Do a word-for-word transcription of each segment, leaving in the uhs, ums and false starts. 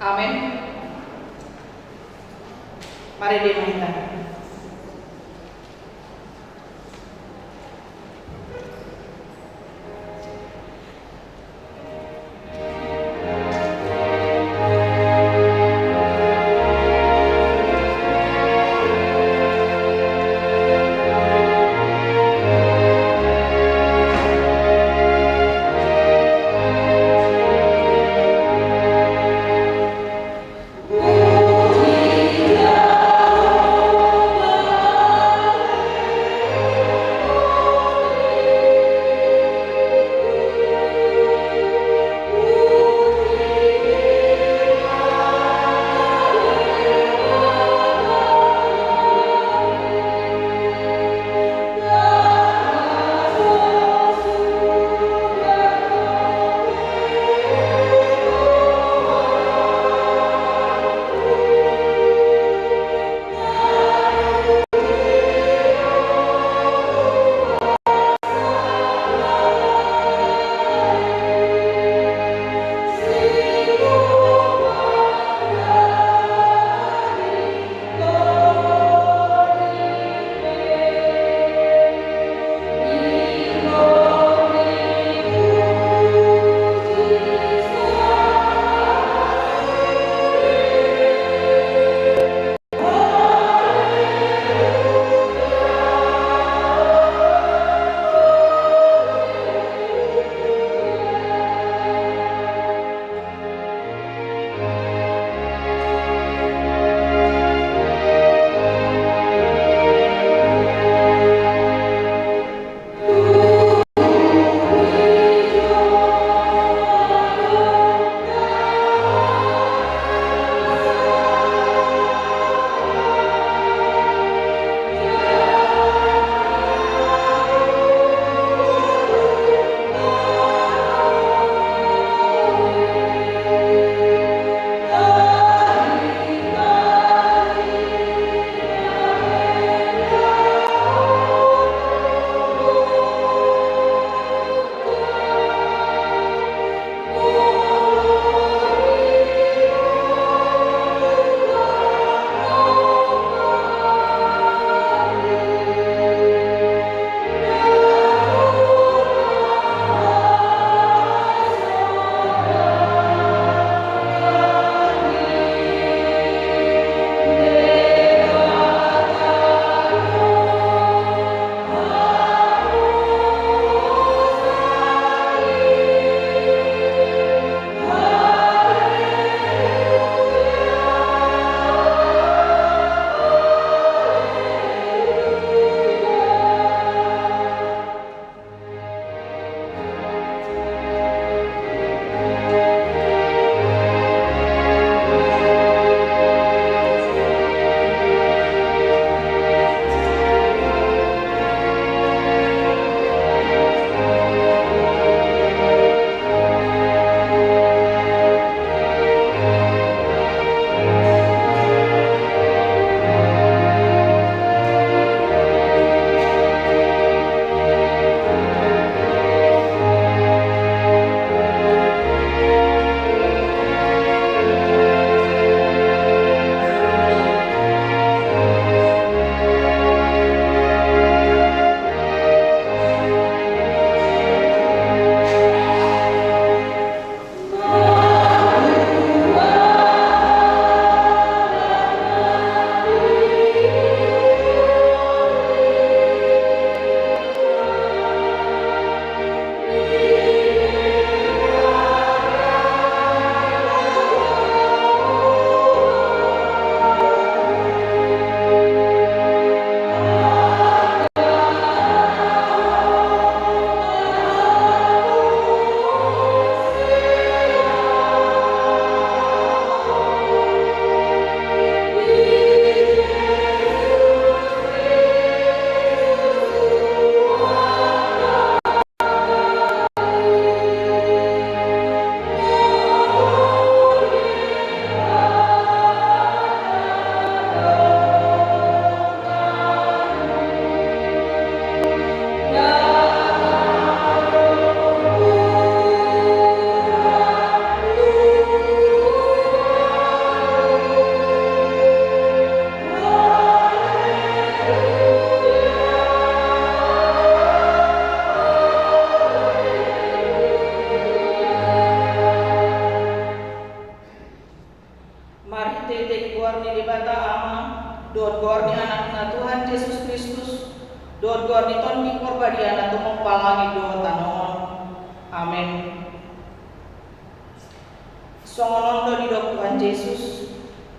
Amen. Marende ma hita. Marhitehite goar ni Debata Ama, dohot goar ni Anakna Tuhan Jesus Kristus, dohot goar ni Tondi Parbadia na tumompa langit dohot tano on. Amen. Songon on do didok Tuhan Jesus: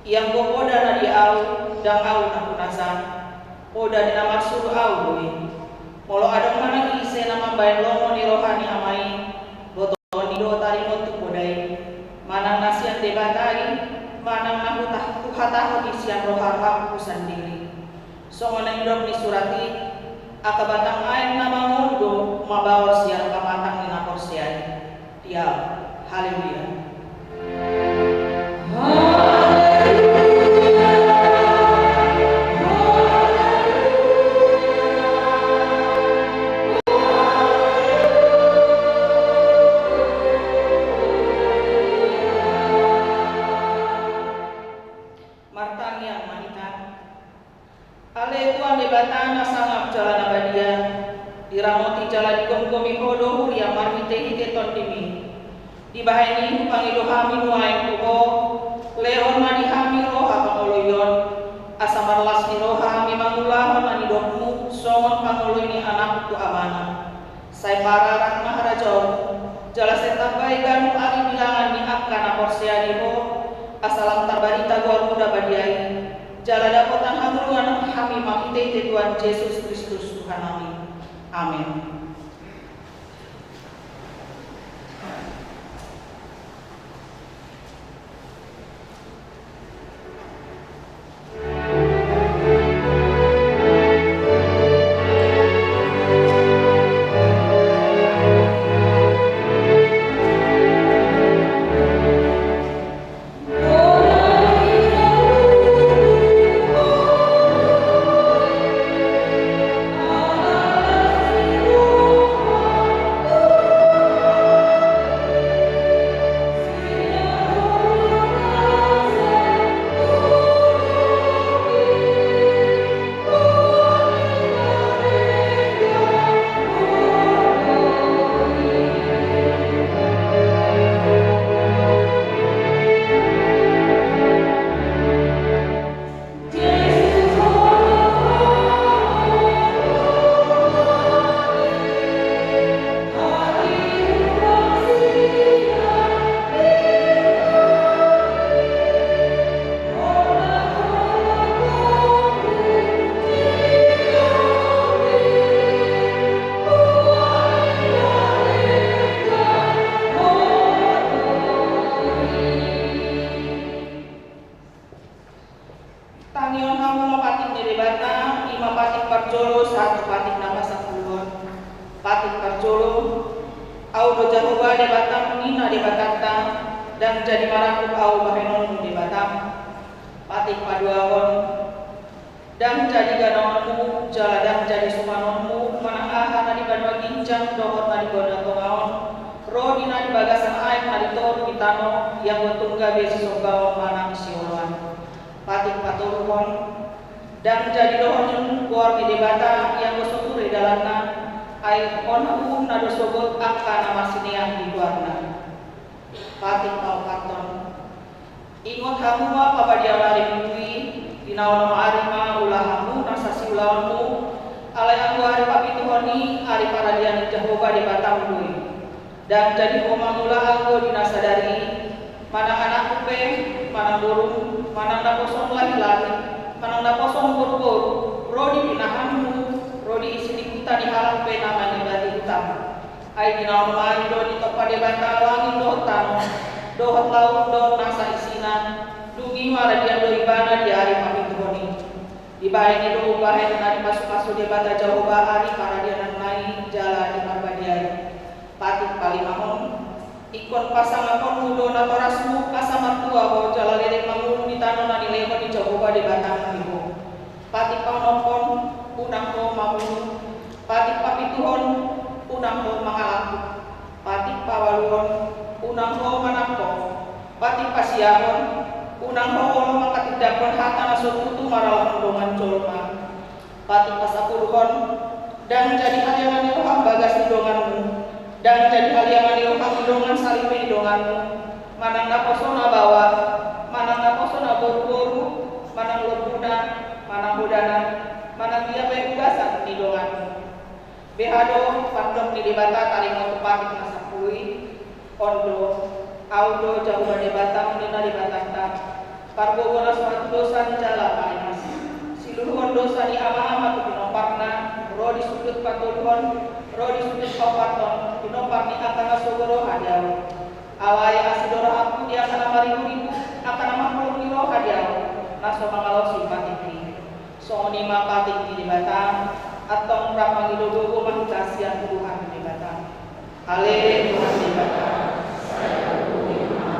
Ianggo poda na di Ahu, ndang Ahu na hunasa, poda ni na marsuru Ahu do i. Molo adong manang ise na mambahen lomo ni roha ni Ama i, botoon i do taringot tu poda i, manang na sian Debata i, manang na huta-, huhatahon i sian roha-rohangku sandiri. Songon na nidok ni surat i: Angka batang aek na mangolu do mabaor sian pamatang ni na porsea i. Diam. Haleluya. Martangiang ma hita. Ale Tuhan Debata na sangap jala na badia, diramoti jala digomgomi Ho do huria marhitehite Tondim i. Dibahen i hupangido hami nuaeng tu Ho, lehon ma di hami roha pangoloion, asa marlas ni roha hami mangulahon na nidokmu songon pangoloi ni anak tu amana. Sai mararat ma harajaonmu, jala sai tambai ganup ari bilangan ni angka na porsea di Ho, asa lam tarbarita goarmu na badia i, jala dapotan hangoluan hami marhitehite Tuhan Jesus Kristus Tuhan nami. Amen. Tangihon hamu ma patik ni Debata, i ma patik parjolo sahat tu patik na pasampuluhon. Patik parjolo: Ahu do Jahowa Debatam, ninna Debatanta, ndang jadi marangkup Ahu bahenonmu Debatam. Patik paduahon: Ndang jadi ganaonmu, jala ndang jadi sumanonmu, manang aha na di banua ginjang dohot na di banua tonga on, ro di na di bagasan aek na di toru ni tano, ianggo tung gabe sisombaon manang sioloan. Patik patoluhon: Ndang jadi dohonon goar ni Debata, ianggo so ture dalanna, ai on uhumna do sogot angka na marsinean di goarna. Patik paopathon: Ingot hamu ma pabadiaon ari Minggu i, di na onom ari ma ulahanmu nasa siulaonmu, alai anggo ari papituhon i ari paradian ni Jahowa Debatam do i. Ndang jadi ho mangula anggo di na sadari i, manang anakmu pe, manang borum, manang naposom lahilahi, manang naposom boruboru, ro di pinahanmu, ro di isi ni huta ni halak pe na mangibati hutam. Ai di na onom ari do ditompa Debata langit dohot tano, dohot laut dohot nasa isina, dung i maradian do ibana di ari papituhon i. Dibahen i do umbahen na dipasupasu Debata Jahowa ari paradiananna i jala diparbadiai. Patik palimahon: Ingkon pasangaponmu do natorasmu asa martua ho jala leleng mangolu di tano na nilehon ni Jahowa Debatam di ho. Patik paonomhon: Unang ho mamunu. Patik papituhon: Unang ho mangalangkup. Patik pawaluhon: Unang ho manangko. Patik pasiahon: Unang ho olo manghatindanghon hata na so tutu maralahon dongan jolma. Patik pasampuluhon: Ndang jadi haliangan ni roham bagas ni donganmu, ndang jadi haliangan ni roham dongan saripe ni donganmu, manang naposo na baoa, manang naposo Beha do pandok ni Debata taringot tu patik na sampulu i. On do, Ahu do Jahowa Debata, Amanta Debatanta, pargogo na so hatudosan jala parimas. Siluruhon dosa ni amaama tu pinomparna, ro di sundut patoluhon, ro di sundut paopathon, pinompar ni angka na sogo roha di Ahu. Alai asi do rohangku di angka na mariburibu, angka na marholong ni roha di Ahu, na so mangalaosi patikki. Songon i ma patik ni Debata, antong rap mangido gogo ma hita sian Tuhan Debata. Ale Tuhan Debata, sai hamu do i ma.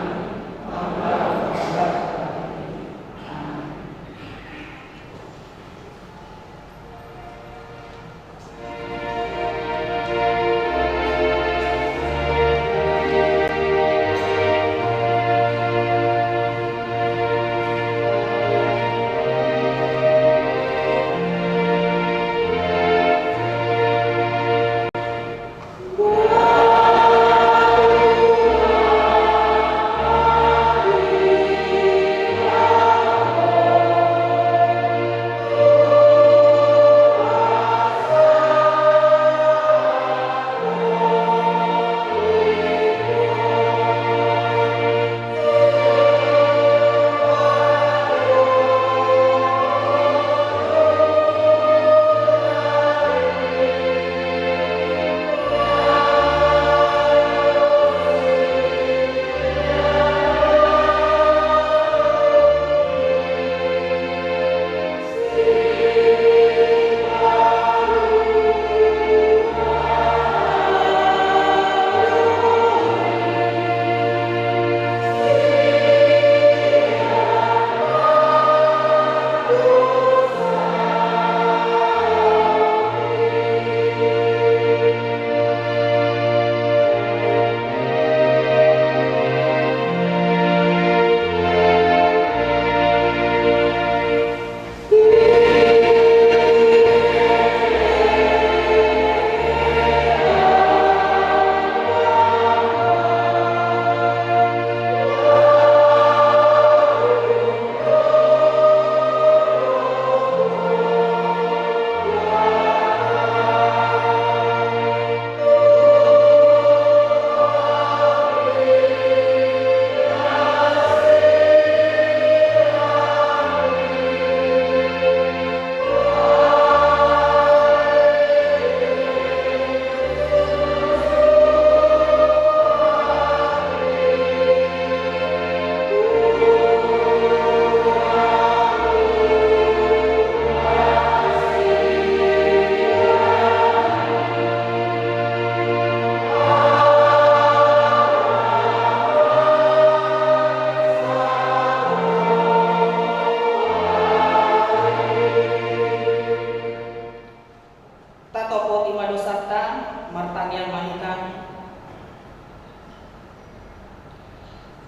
Tatopoti ma dosanta, martangiang ma hita.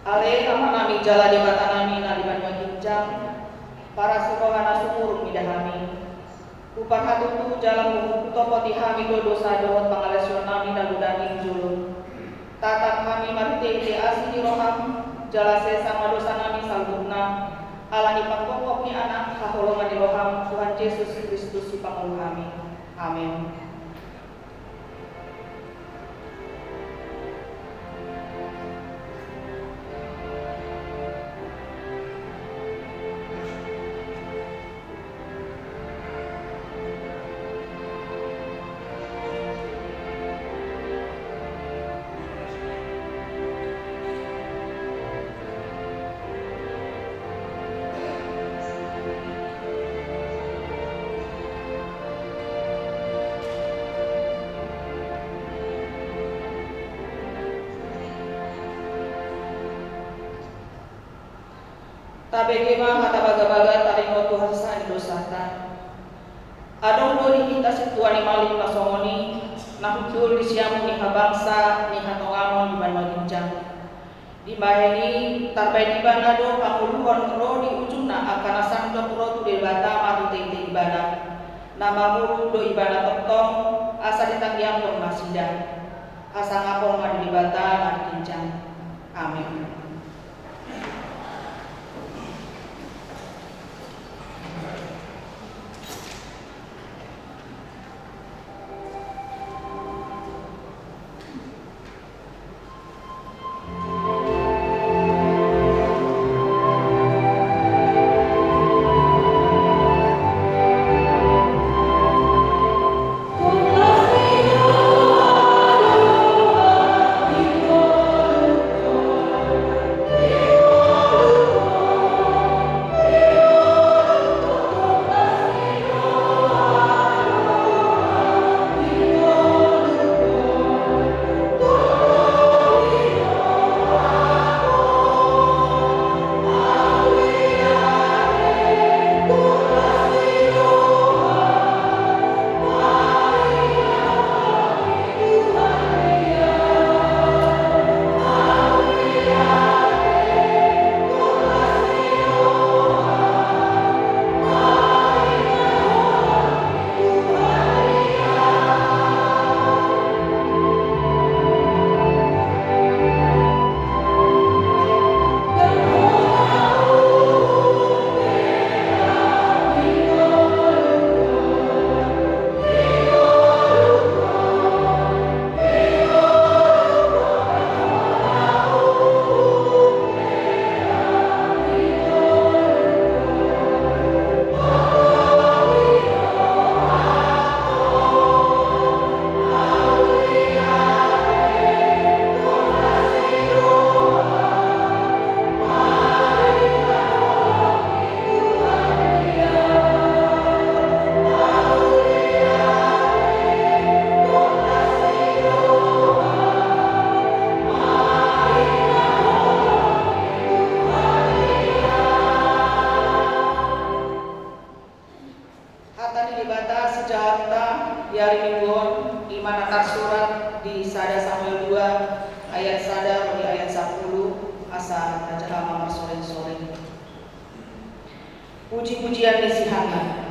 Ale Amanami jala Debatanami na di banua ginjang, parasi roha na sumurung mida hami. Huparhatutu jala hutopoti hami do dosa dohot pangalaosionnami na godang i di jolo. Tatap hami marhitehite asi ni roham, jala sesa ma dosanami saluhutna, ala ni pangkophop ni Anak haholongan ni roham, Tuhan Jesus Kristus Sipangolu hami. Amen. Tabege ma hata bagabaga taringot tu hasesaan ni dosanta. Adong do di hita sintua ni malim na songon i, na hundul di siamun ni habangsa ni hatongamon di banua ginjang. Dibahen i, tarbahen ibana do pangoluhon ro di ujungna angka na sandok ro tu Debata marhitehite ibana. Na mangolu do ibana tongtong, asa ditangihon nasida. Hasangapon ma di Debata na di ginjang. Amen. Puji-pujian ni si Hanna.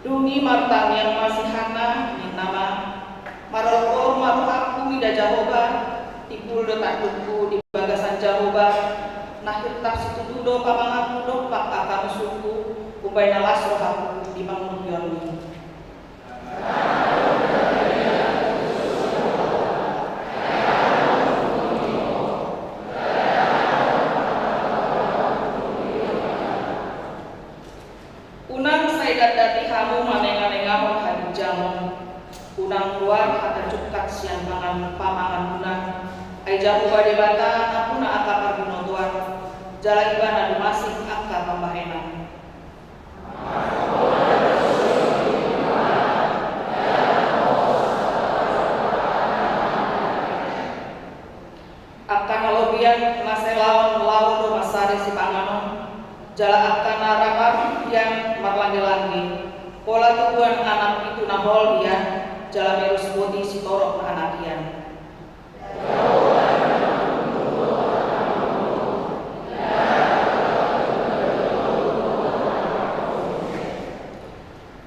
Dung i martangiang ma si Hanna, ninna ma: Marolopolop ma rohangku mida Jahowa, timbul do tandukku di bagasan Jahowa, na hirtap situtu do pamanganku dompak angka musungku, umbahen na las rohangku di pangulupionmi. Unang sai dandati hamu manenganengahon haginjangon. Unang goar hata jungkat sian pangan pamanganmuna. Ai Jahowa Debata nampuna angka parbinotoan, jala Ibana do masing angka pambahenan. Angka na lobian na sai laon laho do mansari sipanganon, jala angka na rap hian marlangelangge. Pola tubuan anak pitu na hol hian, jala merus boti sitorop na anak hian.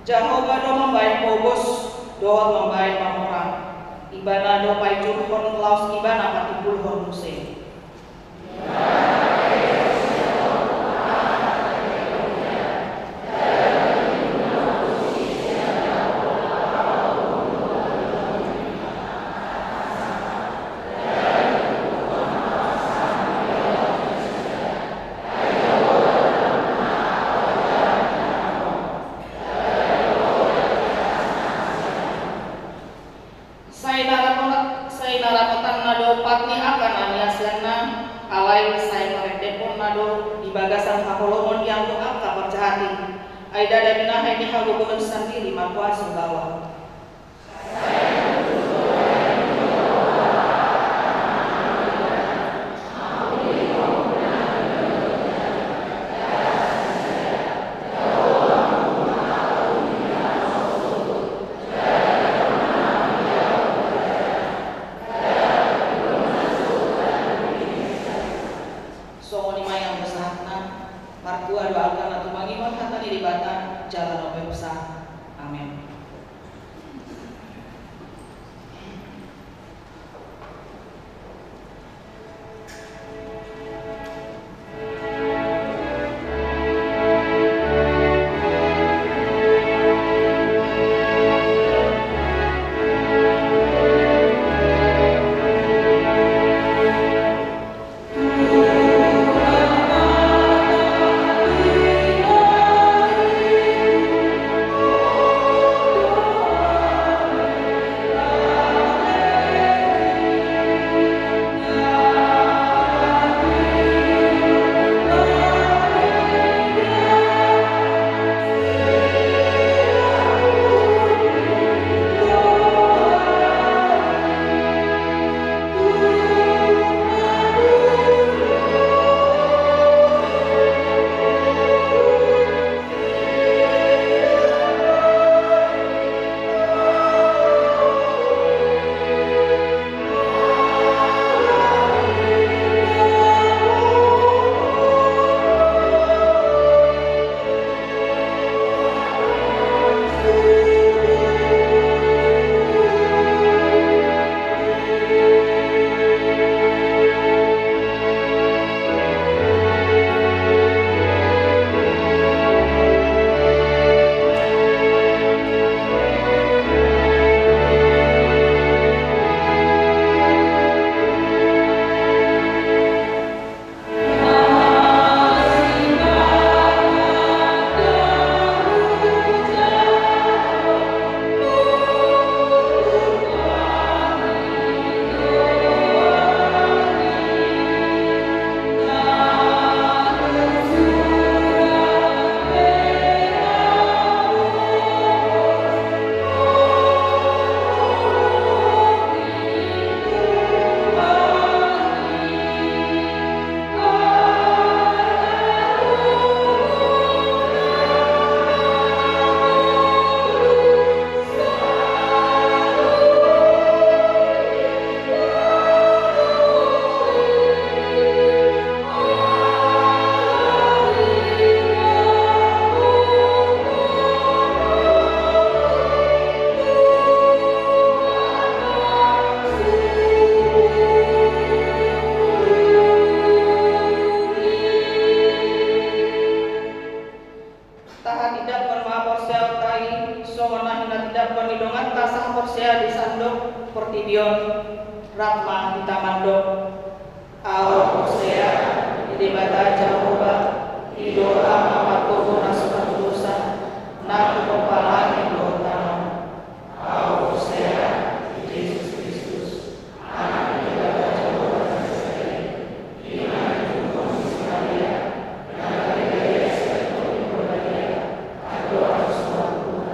Jahowa do mambahen pogos dohot mambahen pamora. Ibana do paijurhon laos Ibana patimbulhon muse. Sai na ramotan, sai na ramotanna do pat ni angka na niasianna, alai sai parendeponna do di bagasan haholomon di angka parjahat i. Ai ndada binahen ni hagogoon sandiri markuasa baoa. Songon i ma i anggo sahatna. Martua do angka na tumangihon hata ni Debata jala na umpeopsa. Amen. Ion, rap ma hita mandok. Au Hosea, di Debata Jahowa, i do Ama pargogo na so mardosa, na huhompa langit dohot tano. Au Hosea, di Jesus Kristus, Anak ni Debata Jahowa na Israel, i ma na jumolo si Maria, na gabe gadis sian Tondi Porbadia, andor na so marumur.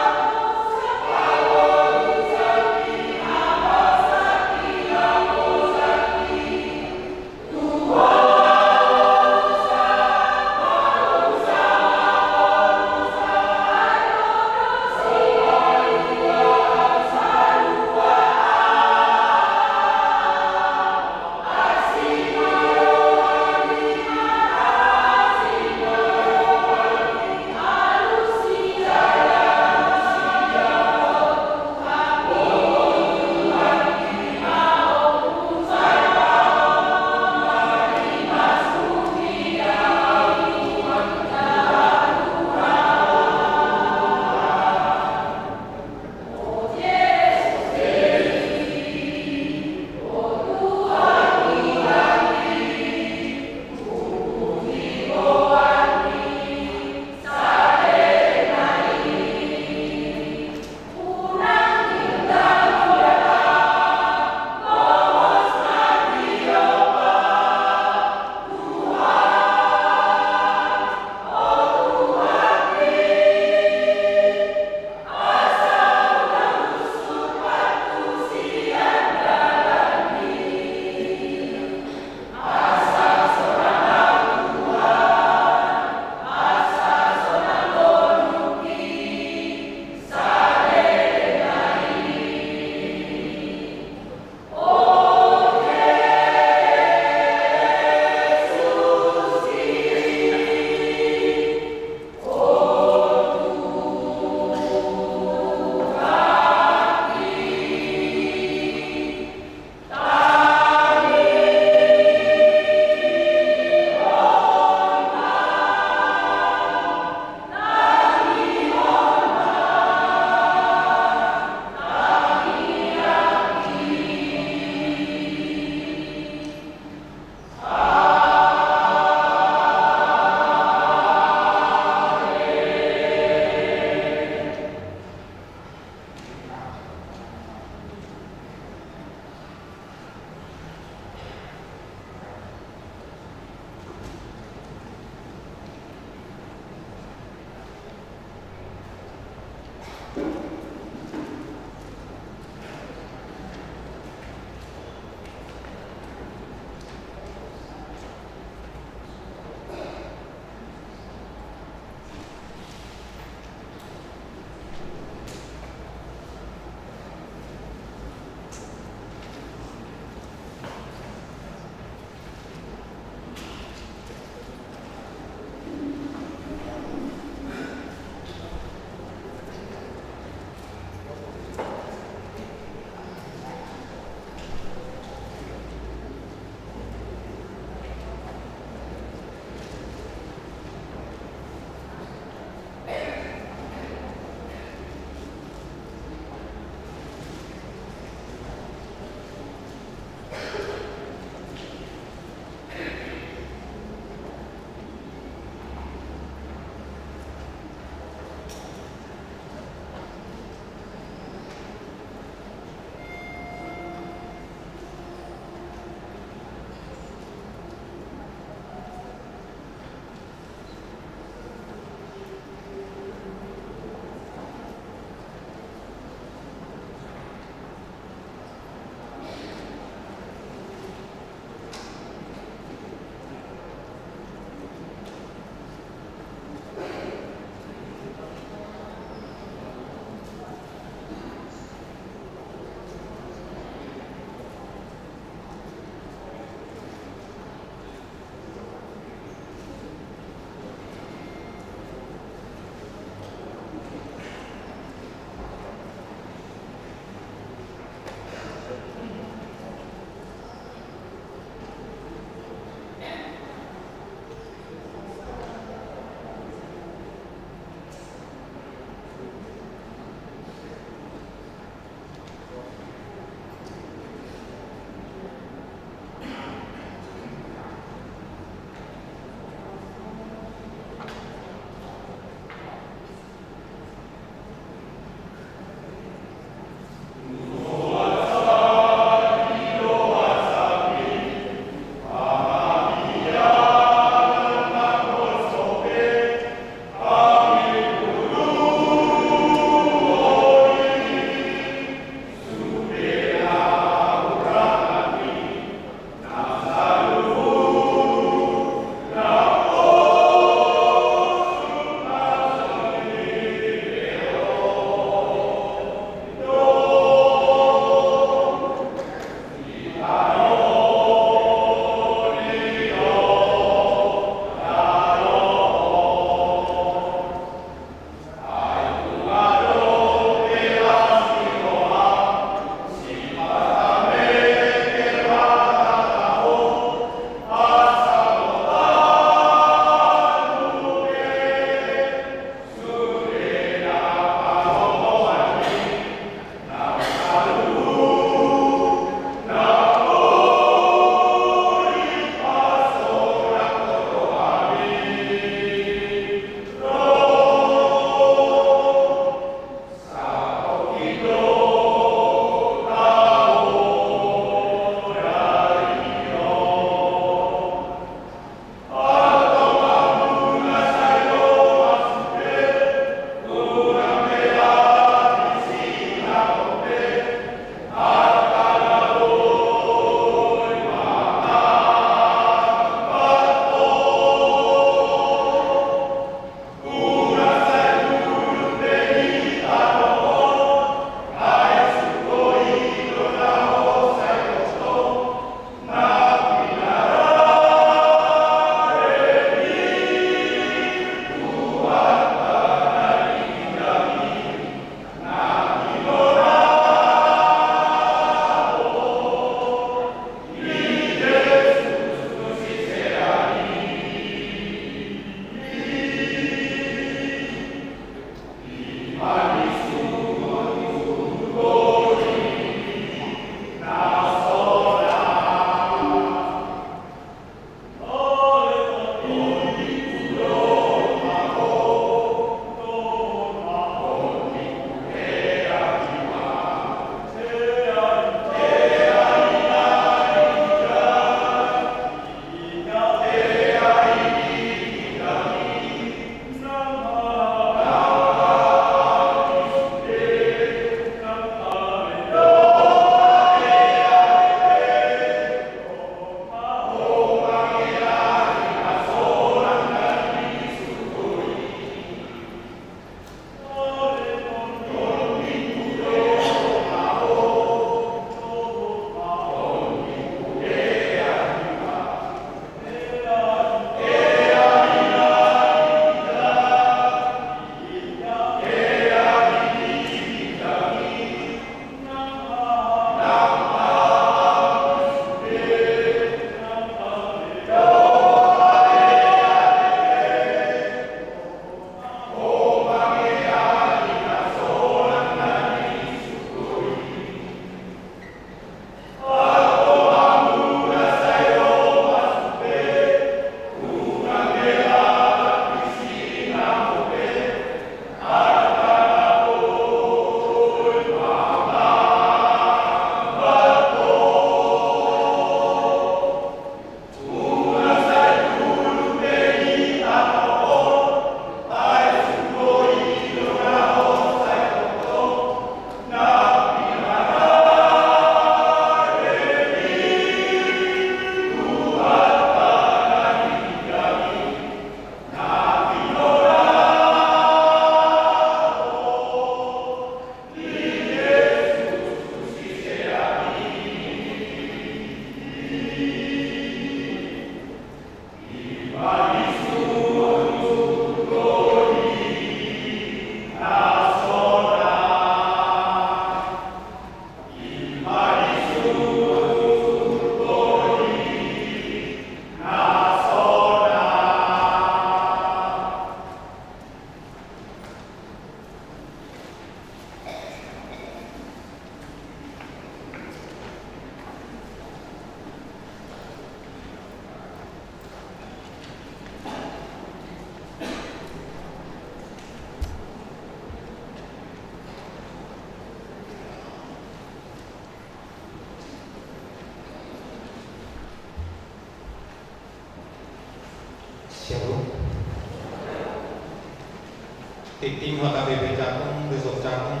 Tingting H K B P Cakung, Resort Cakung,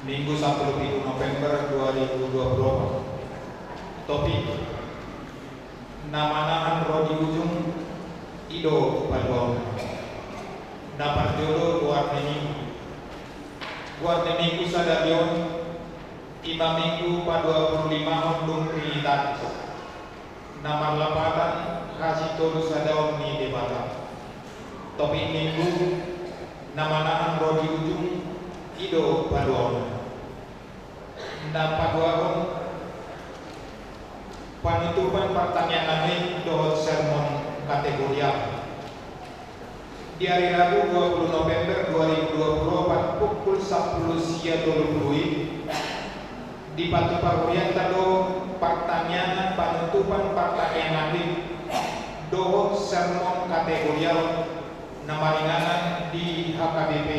Minggu sampulu pitu November dua ribu dua puluh opat. Topik: Na manahan ro di ujung, i do paluaonna. Na parjolo, goar ni minggu. Goar ni minggu sadari on, i ma minggu paduapululimahon dung Trinitatis, na marlapatan hasitolusadaon ni Debata. Topik minggu: Na manahan ro di ujung, i do paluaonna. Na paduahon, panutupan partangiangan i dohot sermon kategorial. Di ari Rabu dua puluh November dua ribu dua puluh opat pukul sampulu sia tolu pulu i, dipatupa hurianta do partangiangan panutupan partangiangan i dohot sermon kategorial na maringanan di H K B P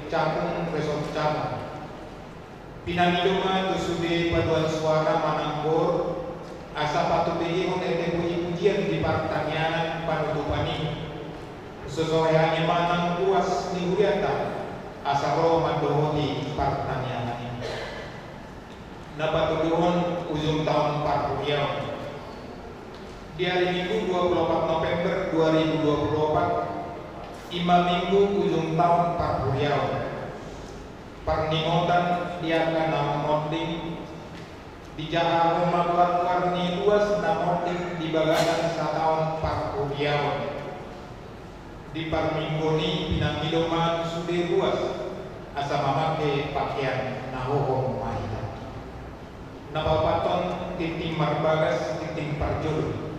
Cakung, Resort Cakung. Pinangido ma tu sude paduan suara manang koor, asa patubegehon ende pujipujian di partangiangan panutupan i. Sosohean i ma nang ruas ni hurianta, asa ro mandohoti partangiangan i. Na patoluhon, ujung taon parhuriaon. Di ari Minggu dua puluh opat November dua ribu dua puluh opat, i ma minggu ujung taon parhuriaon. Parningotan di angka na monding, dijaha ma goargoar ni ruas na monding di bagasan sataon parhuriaon. Di parmingguon i pinangido ma tu sude ruas, asa mamangke pakean na hohom ma hita. Na paopathon, tingting marbagas, tingting parjolo.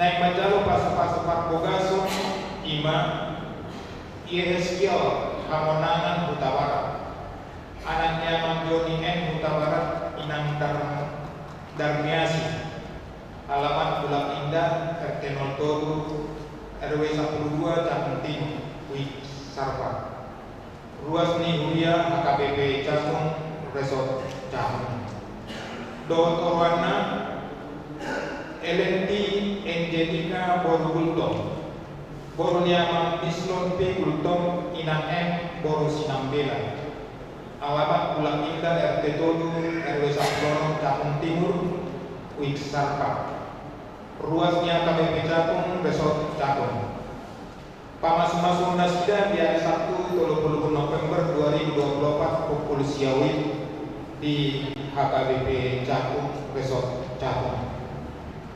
Naeng manjalo pasupasu parbogason i ma Yehezkiel Hamonangan Hutabarat, anak ni amang Joni N Hutabarat, inang Dar-, Darmiasi, alamat Bulak Indah, R T nol tolu, R W sampulu dua, Cakung Timur, Wik Sarpa. Ruas ni huria H K B P Cakung, Resort Cakung. Dohot oroanna, Elenti Enjenika boru Gultom, boru ni amang Bislon P Gultom, inang M boru Sinambela. Alamat Bulak Indah, R T tolu, R W sampulu onom, Cakung Timur, Wik Sarpa. Ruas ni H K B P Cakung, Resort Cakung. Pamasumasuon nasida di ari Sabtu tolu pulu November dua ribu dua puluh opat pukul sia wit di H K B P Cakung, Resort Cakung.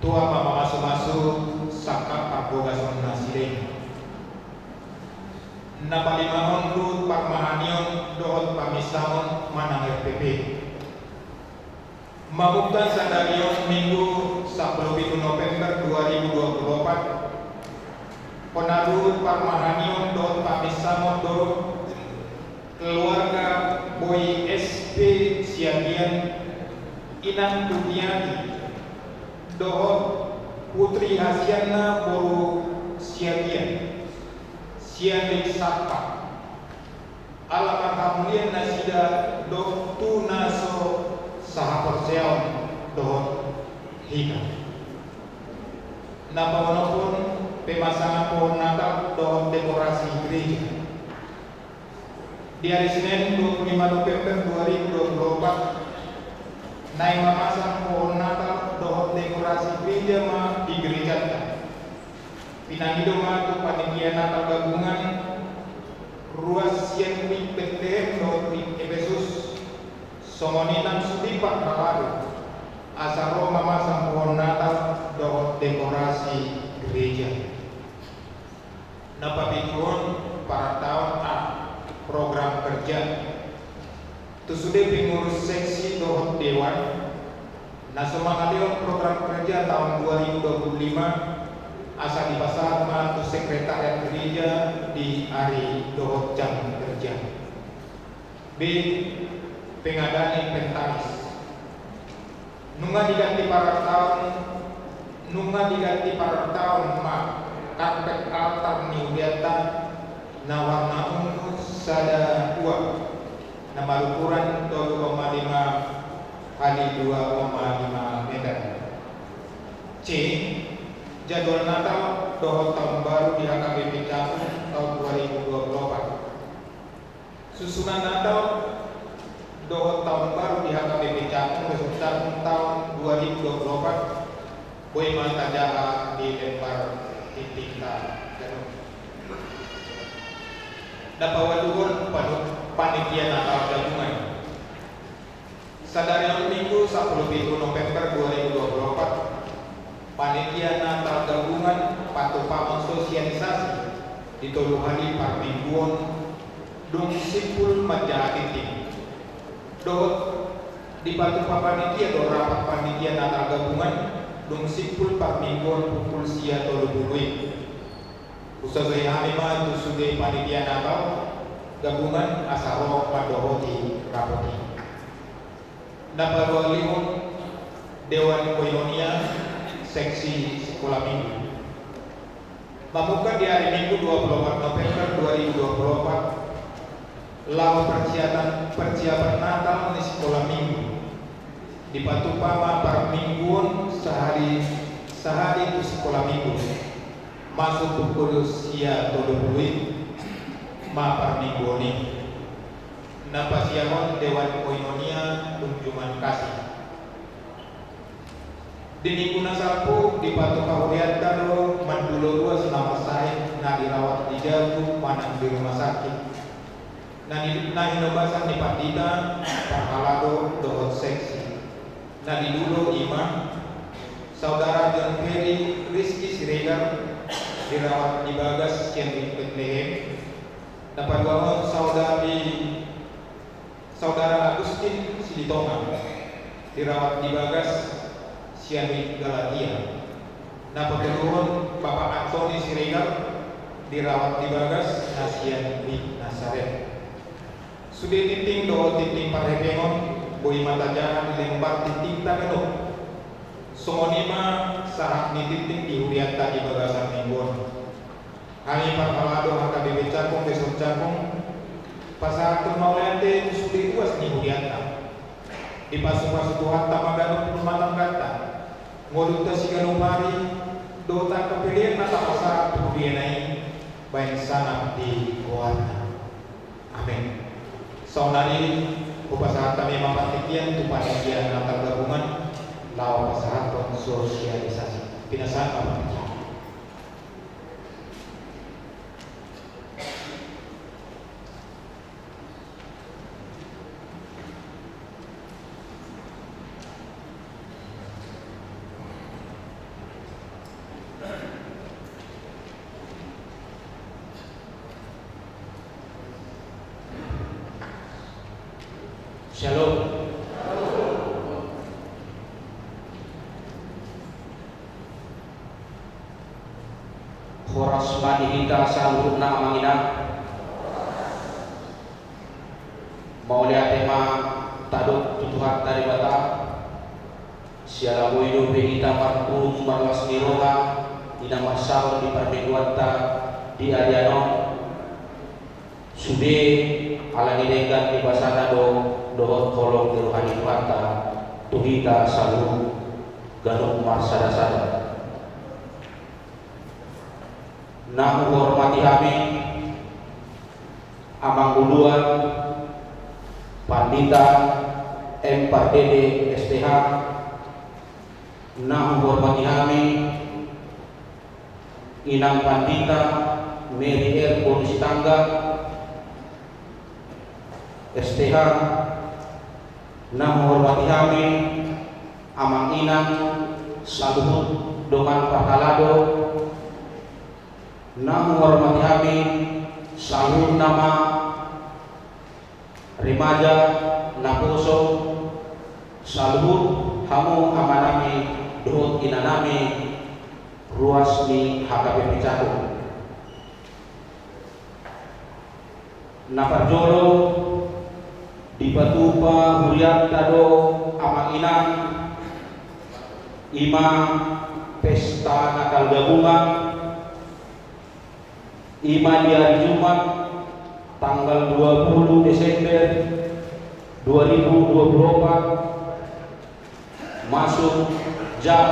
Tua ma mamasumasu sangkap parbogason nasida i. Na palimahon, ruhut parmahanion dohot paminsahon manang R P P. Mamungka sadari on Minggu sampulu pitu November dua ribu dua puluh opat, hona ruhut parmahanion dohot paminsahon do keluarga Boy S P Siagian, inang Tumiati, dohot Putri Hasianna boru Siagian, sian Wik Sarpa. Ala marhamulian nasida do tu na so sahaporseaon dohot hita. Na paonomhon, pemasangan pohon Natal dohot dekorasi gereja. Di ari Senen dua puluh lima November dua ribu dua puluh opat, naeng mamasang pohon Natal dohot dekorasi gereja ma di gerejanta. Pinangido ma tu panitia Natal gabungan, ruas sian Wik Betlehem dohot Wik Epesus, songon i nang sude parhalado, asa ro mamasang pohon Natal dohot dekorasi gereja. Na papituhon, parataon A, program kerja. Tu sude pengurus seksi dohot dewan, na so mangalehon program kerja taon dua ribu dua puluh lima, asa dipasahat ma tu sekretariat gereja di ari dohot jam kerja. B, pengadaan inventaris. Nunga diganti parataon, nunga diganti parataon ma karpet altar ni hurianta na warna ungu sada ua, na marukuran tolu koma lima hali dua koma lima meter. C, Jadwal Natal dohot Taon Baru di H K B P Cakung taon dua ribu dua puluh opat. Susunan Natal dohot Taon Baru di H K B P Cakung Resort Cakung taon dua ribu dua puluh opat boi ma tajaha di lembar tintinta ganup. Na paualuhon panu-, panitia Natal gabungan. Sadari on Minggu sampulu pitu November dua ribu dua puluh opat, panitia Natal gabungan patupahon sosialisasi di tolu hali parmingguon dung simpul manjaha tintin. Dohot dipatupa panitia do rapat panitia Natal gabungan dung simpul parmingguon pukul sia tolu pulu i. Husasai hami ma tu sude panitia Natal gabungan asa ro mandohoti rapot i. Na paduahalihon Dewan Koinonia Seksi Sikola Minggu. Mamungka di ari Minggu dua puluh opat November dua ribu dua puluh opat, laho persiapan, persiapan Natal ni sikola Minggu. Dipatupa ma parmingguon sahali, sahali tu sikola Minggu. Masuk pukul sia tolu pulu i ma parmingguon i. Na pasiahon Dewan Koinonia Tunjungan Kasih. Di Minggu na salpu dipatupa hurianta do mandulo ruas na marsahit na dirawat di jabu manang di rumah sakit. Na ni-, na hinobasan ni pandita, parhalado dohot seksi. Na didulo i ma, Saudara John Ferry Rizky Siregar dirawat di bagas sian Betlehem. Na paduahon saudari, Saudara Agustin Silitonga dirawat di bagas sian Galatia. Na patoluhon Bapak Antoni Siregar dirawat di bagas na sian Nasaret. Sude tintin dohot tintin parhepengon boi ma tajaha di lembar tintinta ganup. Songon i ma sahat ni tintin di hurianta di bagasan minggu on. Hami parhalado H K B P Cakung Resort Cakung pasahathon mauliate tu sude ruas ni hurianta. Dipasupasu Tuhanta ma ganup rumah tangganta, ngolunta siganup ari, dohot angka pelean na tapasahat tu huriana i baen sangap di goarna. Amen. Saonari hupasahat hami ma partingkian tu panitia Natal gabungan laho pasahathon sosialisasi. Pinasahat ma partingkian. Shalom. Horas ma di hita saluhutna amang inang. Mauliate ma tadok tu Tuhanta Debata. Siala boi dope hita marpungu marlas ni roha di na marsaor di parmingguanta di ari on. Sude ala ni denggan ni basana do dohot holong ni roha ni Tuhanta tu hita saluhut ganup marsadasada. Na huhormati hami Amang Uluan Pandita M Pardede S T H, na huhormati hami Inang Pandita Mary R Bonusitanggang S T H, na huhormati hami Amang Inang saluhut dongan parhalado, na huhormati hami saluhut nama remaja, naposo, saluhut hamu amanami dohot inanami ruas ni H K B P Cakung. Na parjolo dipatupa hurianta do amang inang, i ma pesta Natal gabungan, i ma di ari Jumat tanggal dua puluh Desember dua ribu dua puluh opat, masuk jam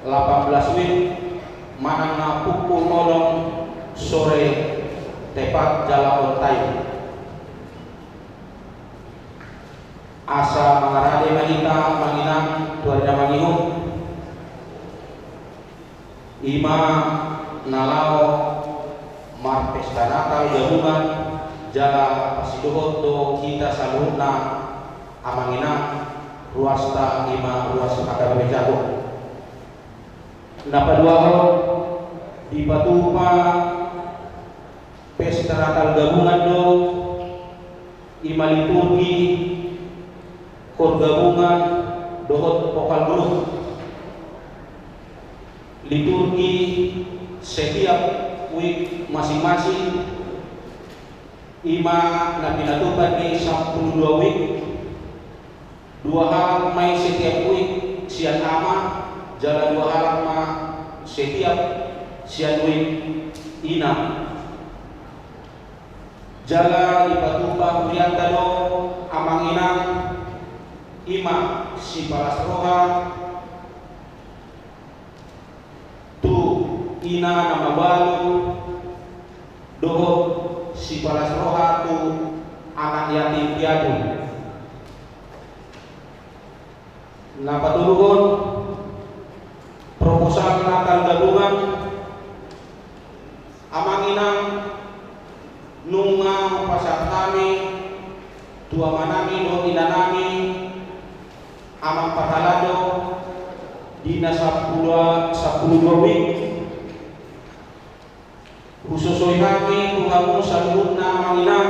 delapan belas W I T manang na pukul onom sore tepat jala on time. Asa mangarade ma hita, amang inang, tu ari na mangihut, i ma na laho marpesta Natal gabungan jala pasidohot do hita saluhutna, amang inang, ruasta, i ma ruas H K B P Cakung. Na paduahon, dipatupa pesta Natal gabungan do, i ma liturgi, kor gabungan dohot vokal grup. Liturgi setiap wijk masing-masing, i ma na pinatupa di sampulu dua wijk. Dua halak ma i setiap wijk sian ama, jala dua halak ma setiap sian wijk ina. Jala dipatupa hurianta do, amang inang, i ma sipalas roha tu ina na mabalu dohot sipalas roha tu anak yatim piatu. Na patoluhon, proposal Natal gabungan, amang inang, nunga hupasahat hami tu amanami dohot inanami, amang parhalado, di na sampulu, sampulu dua wijk. Husosoi hami tu hamu saluhutna, amang inang,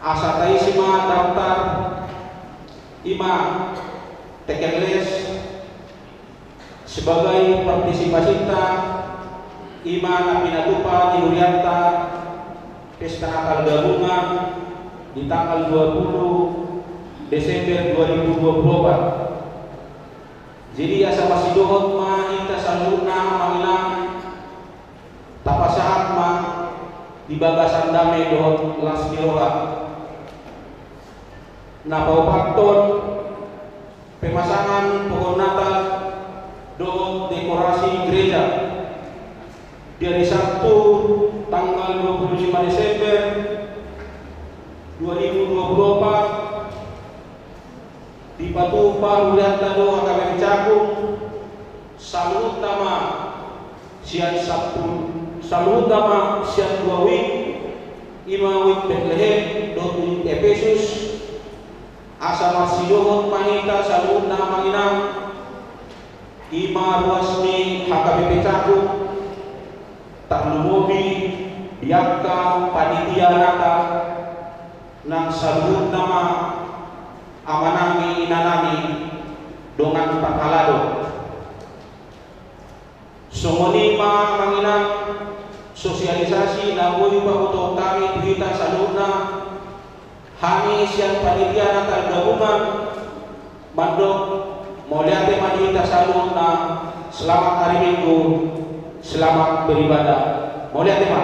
asa taisi ma daftar, i ma teken les, sebagai partisipasinta, i ma na pinatupa ni hurianta pesta Natal gabungan di tanggal dua puluh Desember dua ribu dua puluh opat. Jadi, asa masidohot ma hita saluhutna, amang inang, tapasahat ma di bagasan dame dohot las ni roha. Na paopathon, pemasangan pohon Natal dohot dekorasi gereja. Di ari Sabtu, tanggal dua puluh lima Desember dua ribu dua puluh opat, dipatupa hurianta do H K B P Cakung, saluhutna ma sian sampulu, saluhutna ma sian dua wijk, i ma wijk Betlehem dohot wijk Epesus, asa masidohot ma hita saluhutna, amang inang, i ma ruas ni H K B P Cakung, tarlumobi di angka panitia Natal, nang saluhutna ma amanami, inanami, dongan parhalado. Songon i ma, amang inang, sosialisasi na boi pabotohon hami tu hita saluhutna. Hami sian panitia Natal gabungan mandok mauliate ma di hita saluhutna. Selamat hari Minggu, selamat beribadah. Mauliate ma.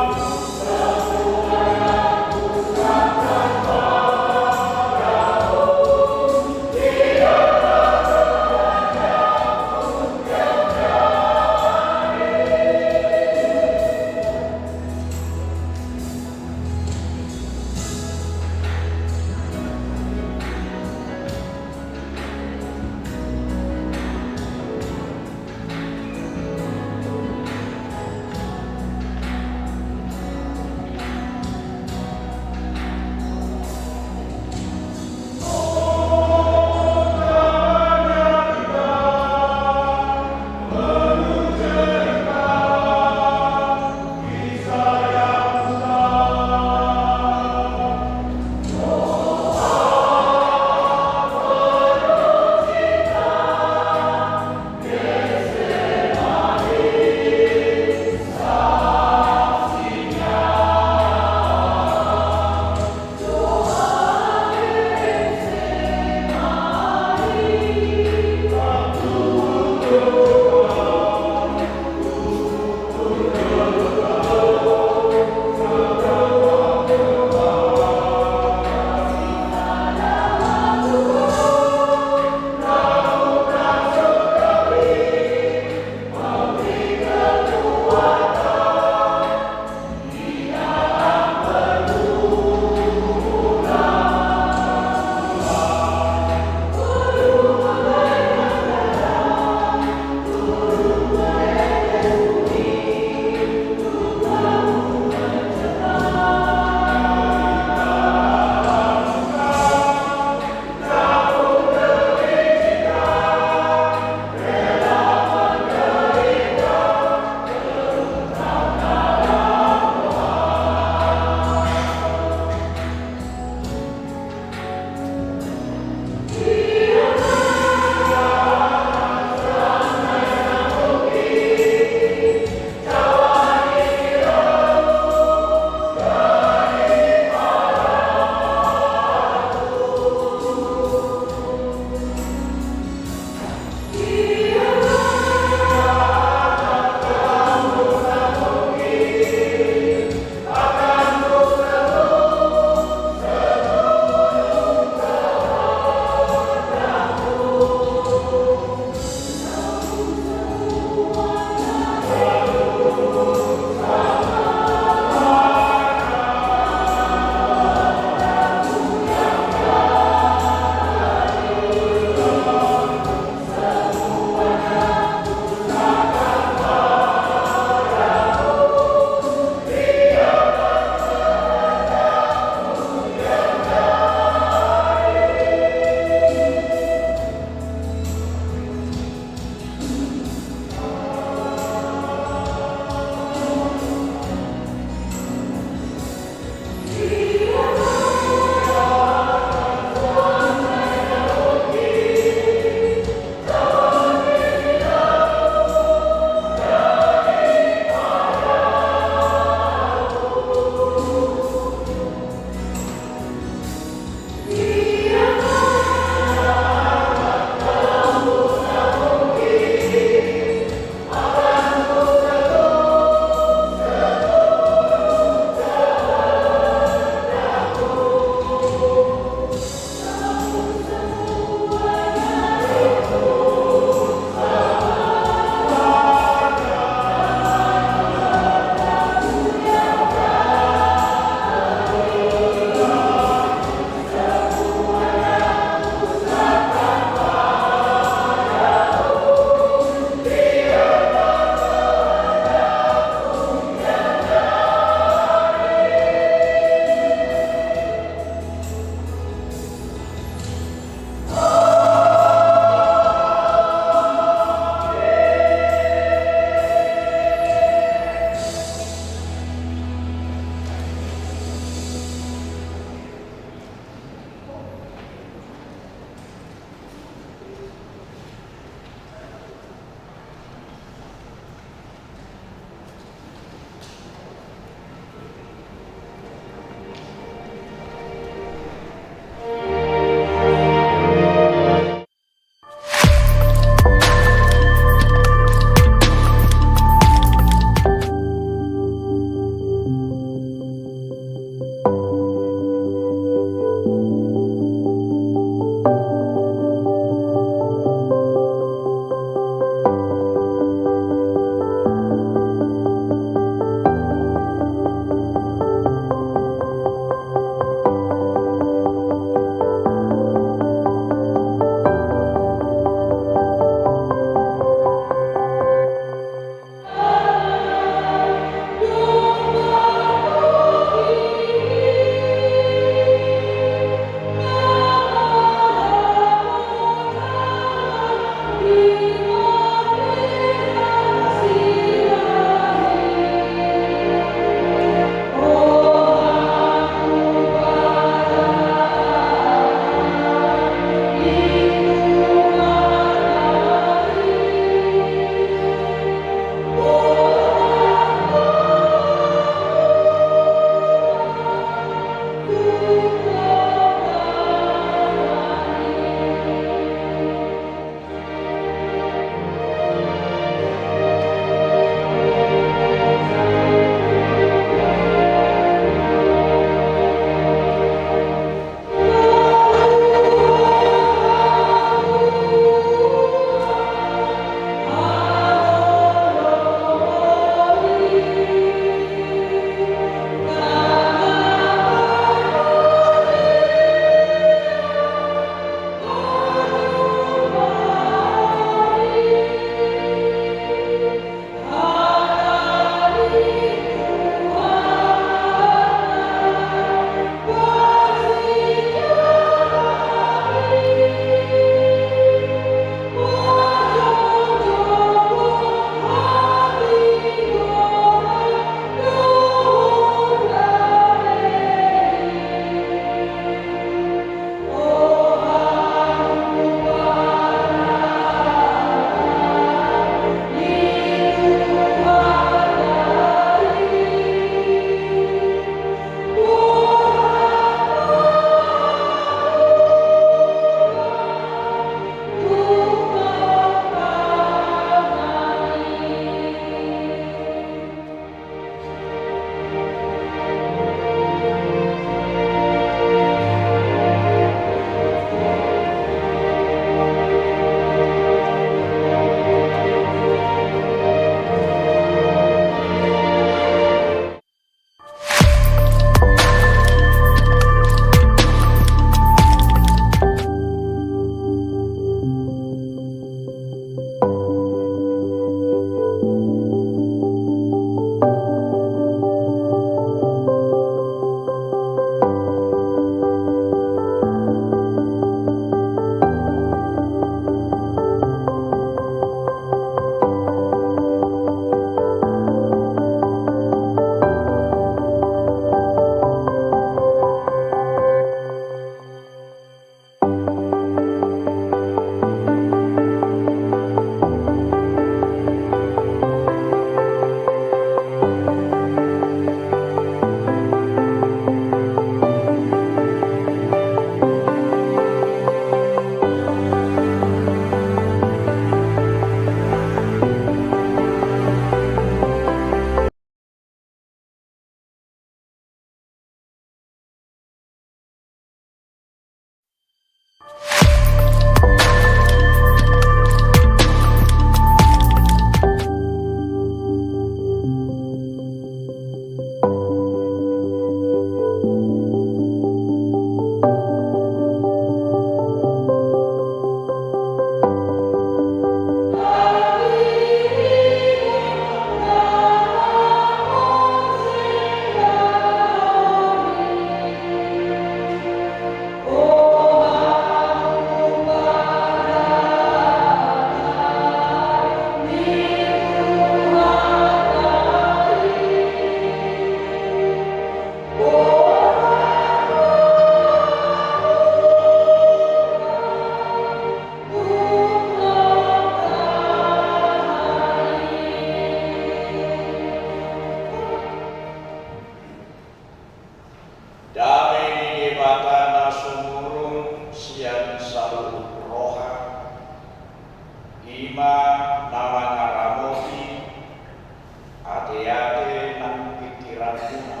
Ate nang pingkiranmuna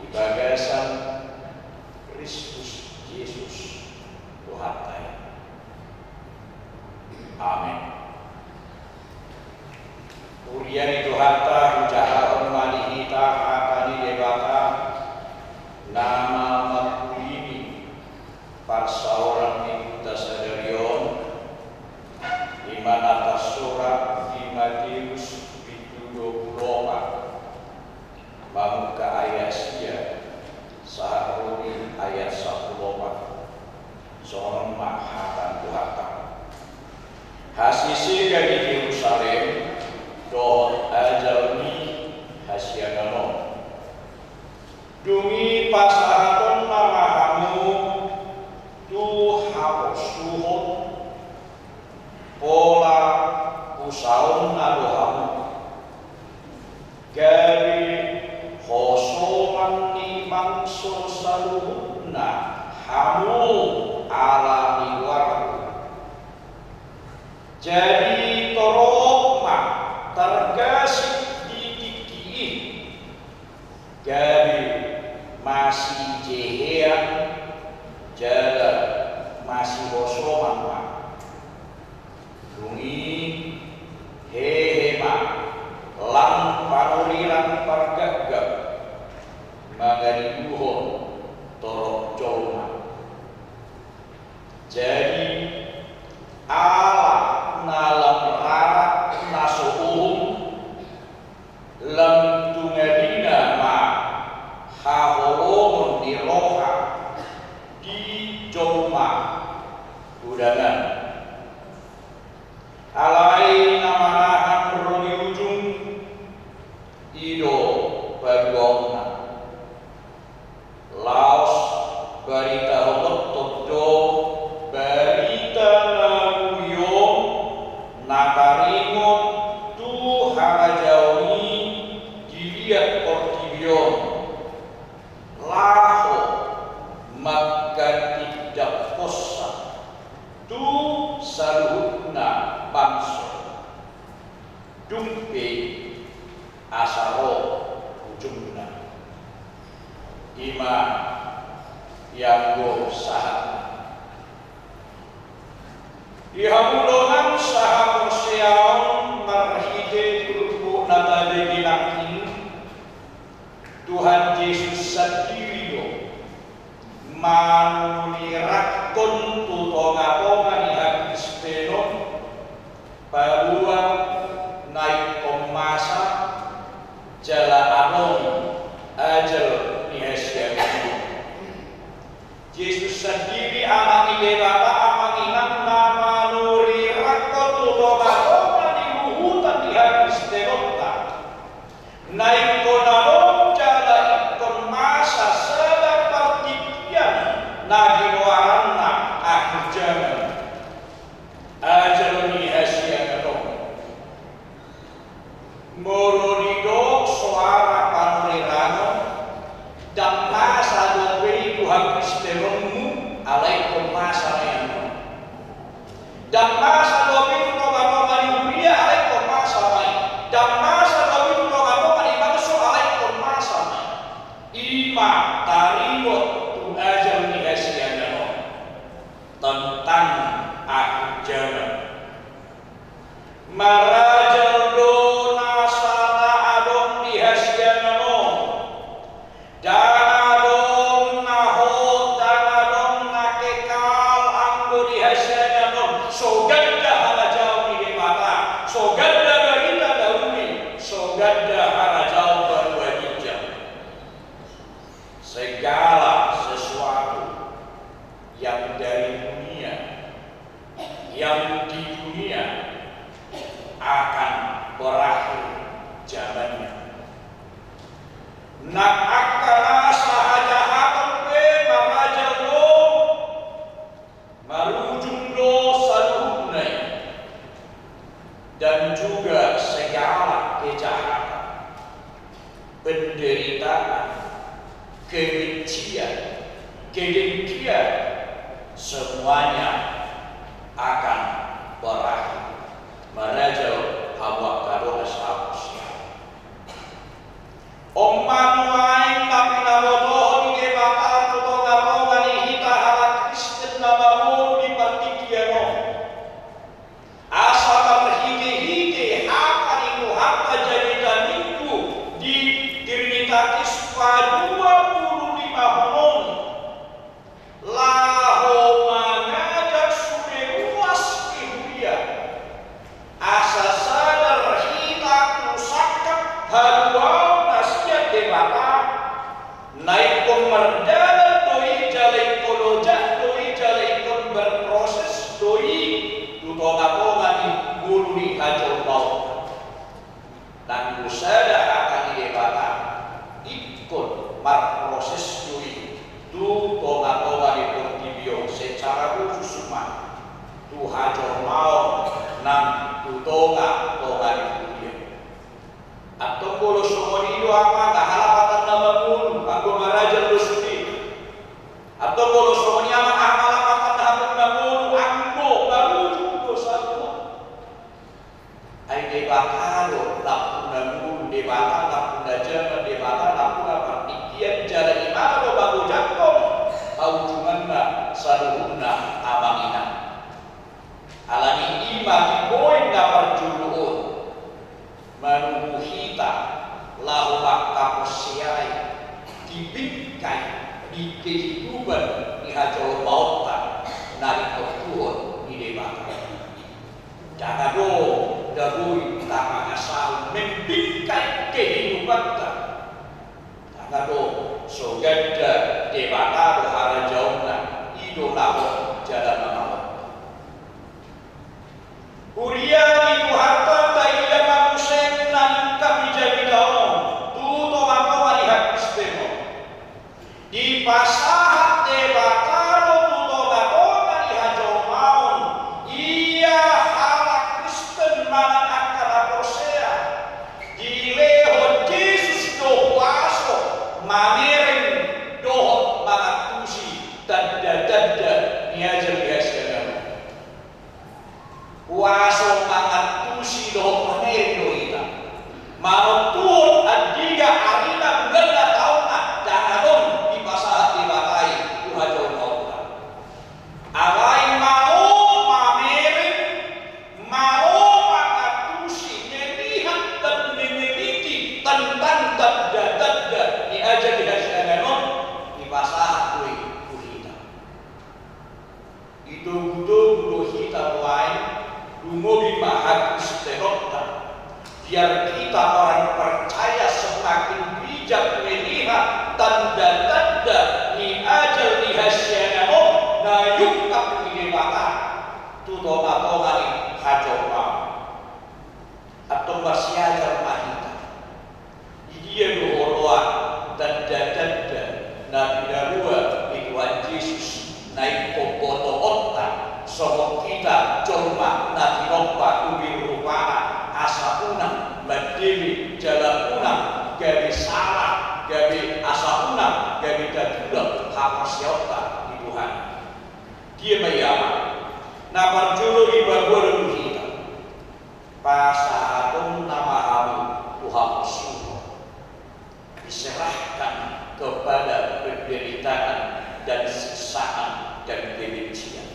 di bagasan Kristus Jesus Tuhanta i. Amen. Huria ni Tuhanta, hujahahon ma di hita hata ni Debata na mamangkulingi parsaoran ni hita sadari on, i ma na tarsurat di Mateus pitu dua pulu opat, mamungka ayat sia sahat ro di ayat sampulu opat. Songon on ma hata ni Tuhanta. Hasisega di Jerusalem dohot ajal ni hasiangan on. Dung i pasahatonna ma hamu tu haporsuhon, pola pusaonna do hamu. Gabe hosoman ni bangso saluhutna hamu ala ni goarhu. Jadi torop ma targasip di tingki i, gabe masijehean jala masihosoman ma. Dung i hehe ma lam panurirang pargapgap mangaliluhon torop jolma. Jadi ala na lam rarat na so uhum, lam tungarina ma haholomon ni roha di jolma gudangan. Alai na manahan ro di ujung, i do paduaonna. Laos barita hotottot do barita na uli on na taringot tu harajaon i di liat portibi on, laho mangkatindangkonsa tu saluhutna bangso. Dung pe asa ro ujungna. I ma ianggo sahatna. Di hamu dongan sahaporseaon, marhite turpuk na tabege nangkin, Tuhan Jesus sandiri do manulirakkon tu tongatonga ni hakristenon, paboa na ingkon masa jala adong ajal ni hasiangan i. Jesus sandiri, Anak ni Debata, Amang Inang, na manulirakkon tu tongatonga ni huhutan ni hakristenonta. Na ingkon adong jala ingkon masa sada partingkian na ginoaranna akhir jaman. Ajal ni hasiangan on. Molo didok soara panurirangon, ndang masa dope i tu hakristenonmu, alai ingkon masa ma i annon. Ndang masa dope i tu tongatonga ni huria, alai ingkon masa ma i. Ndang masa dope i tu tongatonga ni bangso, alai ingkon masa ma i. I ma taringot tu ajal ni hasiangan on, tentang akhir jaman. Marajal do nasa na adong di hasiangan on. Ndang adong na hot, ndang adong na kekal anggo di hasiangan on. So ganda harajaon ni Debata, so ganda barita na uli, so ganda harajaon banua ginjang. Segala sesuatu yang dari dunia, yang di dunia akan berakhir zamannya. Nang angka nasa hajahaton pe marajal do, marujung do saluhutna i, dan juga segala kejahatan, penderitaan, kebencian, kedengkian, semuanya akan berakhir. Marajal hamu angka dongan sahaporseaon. Haluaon na sian Debata, na ingkon mardalan do i, jala ingkon ojak do i, jala ingkon berproses do i, tu tongatonga ni ngolu ni hajolmaon. Nang do sada hata ni Debata, ingkon marproses do i tu tongatonga ni portibi on, secara khusus ma tu hajolmaon nang tu tongatonga ni huria. Antong molo songon i do, amang, aha lapatanna mangolu, anggo marajal do sude. Antong molo songon i, amang, aha lapatanna hamu mangolu, anggo marujung do saluhut. Ai Debata do nampuna ngolu, Debata nampuna jaman, Debata nampuna partingkian, jala Ibana do mangojakhon haujunganna saluhutna, amang inang. Alani i ma di poin na parjolo on, manubu hita laho mangkaporseai di bingkai ni kehidupan ni hajolmaonta na diportuhon ni Debata. Ndang adong na boi tapangasahon membingkai kehidupanta. Ndang adong, so ganda Debata do harajaonna, i do na hot jala na mahot. Huria ni Tuhanta, taida ma muse nangkin di jamita on tu tongatonga ni hakristenon. Dipasahat Debata do tu tongatonga ni hajolmaon ia halak Kristen manang angka na porsea. Dilehon Jesus do huaso mamereng dohot mangantusi tanda-tanda ni ajal ni hasiangan on. Huaso mangantusi dohot mamereng do hita. Manontuhon andigan arina, bulanna, taonna, ndang adong dipasahat Debata i tu hajolmaonta. Alai malo mamereng, malo mangantusi, melihat dan meneliti tentang tanda-tanda ni ajal ni hasiangan on, dipasahat do i tu hita. Ditogutogu do hita nuaeng, lumobi ma hakristenonta. Biar kita orang percaya semakin bijak melihat tanda-tanda ni ajal ni hasiangan on na iungkap ni Debata tu tongatonga ni hajolmaon. Antong marsiajar ma hita. Di dia do huroha tanda-tanda na pinarua ni Tuhan Jesus na ingkon botoonta songon hita jolma na tinompa tu birrupana, asa unang mandele jala unang gabe sala, gabe asa unang gabe tatulang haporseaonta di Tuhan. Dia ma i, amang? Na parjolo, dipaboa do tu hita. Pasahatonna ma hamu tu haporsuhon. Diserahkan kepada penderitaan dan siksaan dan kebencian.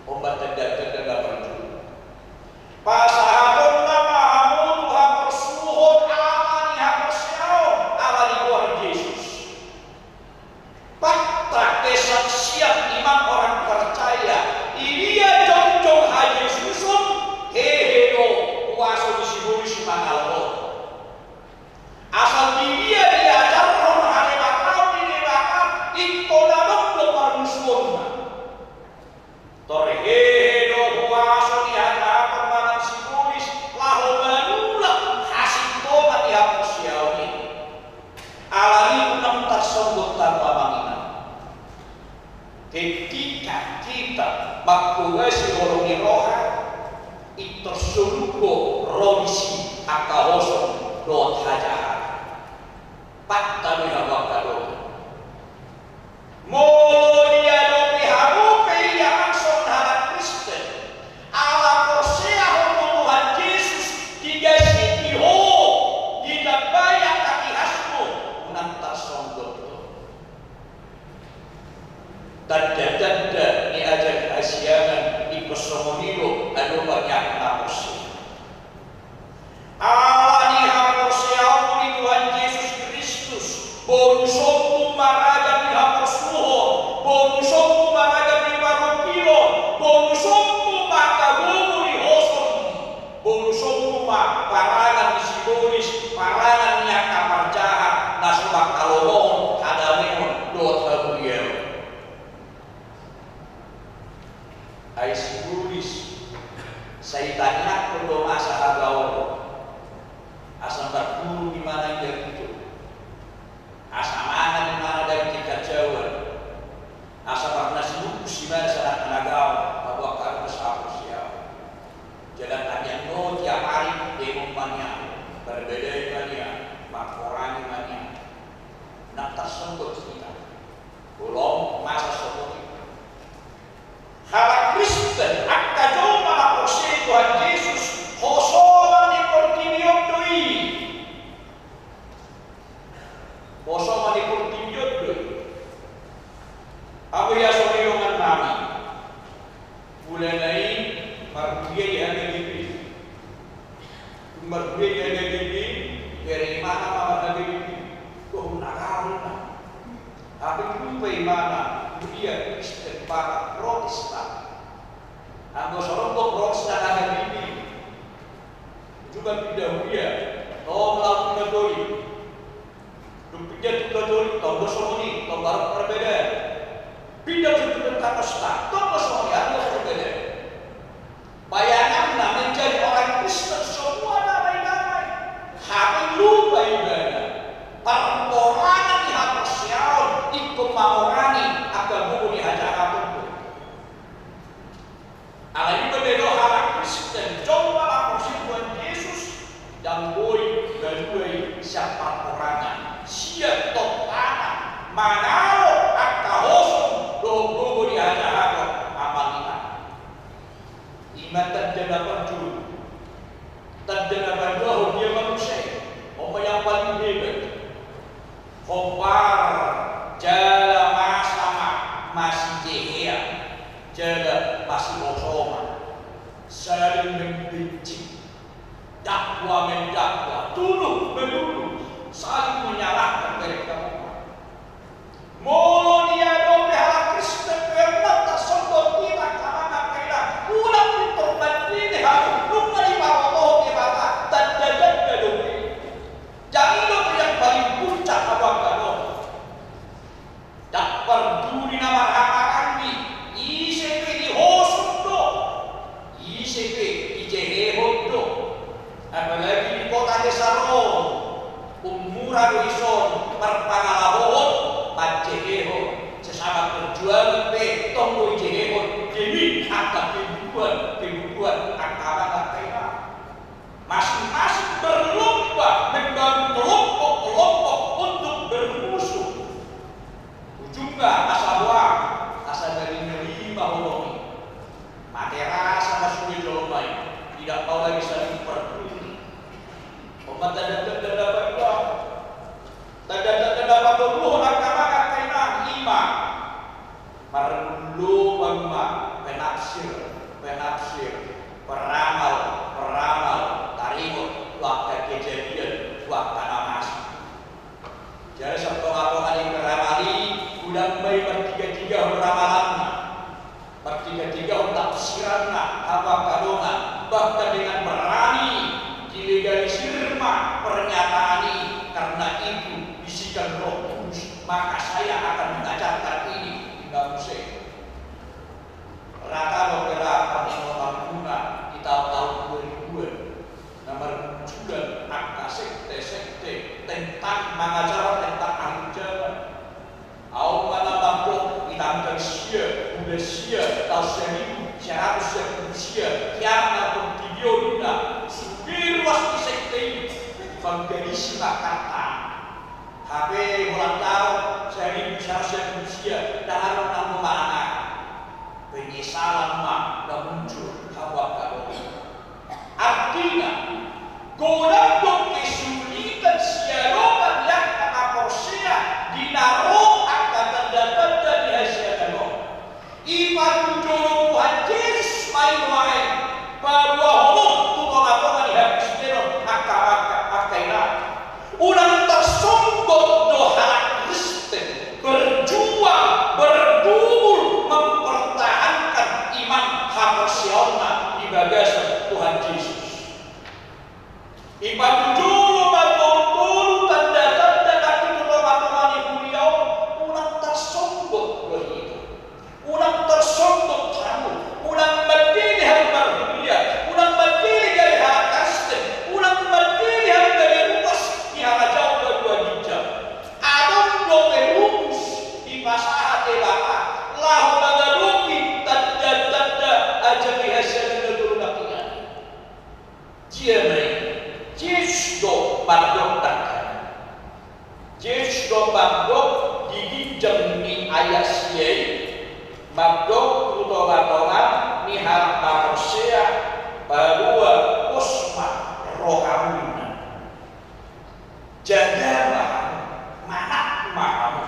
On ma tanda-tanda na parjolo. Pasahatonna ma hamu tu haporsuhon ala ni haporseaon, ala ni goar Jesus. Fakta kesaksian iman orang percaya, di dia jongjong hajesuson, hehe do huaso ni sibolis mangalehon. Asal di dia diajarhon hadebataon ni Debata, ingkon adong do parmusuonna. Tor hehe do huaso ni hajahatan manang sibolis laho manulak hasintongan ni haporseaon i. Alani i unang tarsonggot hamu, amang inang. Ketika hita mangkobasi holong ni roha, pintor solup do ro disi angka hosom dohot hajahatan. Fakta do i, hamu angka dongan. Molo diadopi hamu pe ia, amang, songon halak Kristen, ala porsea ho tu Tuhan Jesus, digasiti ho, ditambai angka ihasmu, unang tarsonggot ho. Tanda-tanda ni ajal hasiangan ingkon songon i do, adopan ni angka na porsea. Ala ni haporseaonmu Hape lupa imana, huria Kristen barat Protestan. Anggo songon do Protestan na gabe i, ujungna pinda huria, tong laho tu Katolik. Dung pinda tu Katolik, tong do songon i, tong baru perbedaan. Pinda tu Pentakosta, tong do songon i, adong perbedaan. Bayanganna menjadi orang Kristen semua damai-damai. Hape lupa ibana. Parporangan ni haporseaon ingkon mangorangi angka gogo ni hajahaton do. Alai i ma didok halak Kristen, jomma laho sian Tuhan Jesus, ndang boi balua i sian parporangan, sian tompana, manalo angka hosom dohot gogo ni hajahaton amang inang. I ma tanda na parjolo. Tanda na paduahon, dia ma muse, on ma yang paling hebat. Hombar jala masa ma masijehean, jala masihosoma, saling membenci, dakwa mendakwa, tuduh menuduh, saling menyalahkan dari kamu. Molo diadopi halak Kristen pe, unang tarsondot hita, angka amang, angka inang, unang pintor mandele hamu, nunga dipabotohon Debata tanda-tanda dope. Jala i do pe yang paling puncak, hamu angka dongan. Ndang parduli na marhahamaranggi, ise pe dihosom do, ise pe dijehehon do. Apalagi di kota besar on, ummura do dison marpangalahohon, manjehehon. Sesama perjuangan pe tong do dijehehon demi angka kebutuhan, kebutuhan angka amang, angka inang. Masing-masing berlomba membangun kelompok-kelompok untuk bermusuh. Ujungna asa hoang, asa garing-garing ma holong i. Mate rasa ma sude jolma i, tidak mau lagi saling peduli. On ma tanda-tanda na paduahon. Tanda-tanda na patoluhon, angka amang, angka inang, i ma margulloban ma penafsir, penafsir, peramal, peramal, taringot tu angka kejadian, tu angka na masa. Jala sian tonga-tonga ni peramal i, unang ma i martiga-tigahon ramalanna, martiga-tigahon tafsiranna, hamu angka dongan, bahkan dengan berani dilegalisir ma pernyataan i, karena itu bisikan Roh Kudus, maka saya akan mengajarkan ini, i ma muse. Rata do gerakan i na marguna di taon-taon dua ribuan, na marmunculan angka sekte-sekte tentang mangajar tentang akhir zaman. Ahu ma na mandok, di tanggal sia bulan sia taon saribu sia ratus sia pulu sia, kiamat na portibi on, ninna. Sude ruas ni sekte i, panggadisi ma angka. Hape holan taon saribu sia ratus sia pulu sia, ndang adong nanggo manang aha. Penyesalan ma na muncul, hamu angka dongan. Artina, godang do kesulitan siadopan ni angka na porsea di na ro angka tanda-tanda ni hasiangan on. Ipatujolo Tuhan Jesus ma i nuaeng, paboahon on tu tonga-tonga ni haporseaon, angka, angka, angka inang. Unang tarsondot do halak Kristen berjuang, bergumul mempertahankan iman, haporseaonna di bagasan Tuhan Jesus. Ipatujolo ma tolu-tolu tanda-tanda na tu tonga-tonga ni huria on, unang tarsondot do hita. Unang tarsondot hamu, unang mandele hamu marhuria, unang mandele gabe halak Kristen, unang mandele hamu gabe ruas ni harajaon banua ginjang. Adong dope rumus dipasahat Debata laho mangadopi tanda-tanda ajar ni hasiangan na tolu nangkiningan. Dia ma i? Jesus do mandok nangkin. Jesus do mandok di ginjang ni ayat sia i, mandok tu tonga-tonga ni halak na porsea, paboa pos ma rohamuna. Jaga ma hamu, manat ma hamu.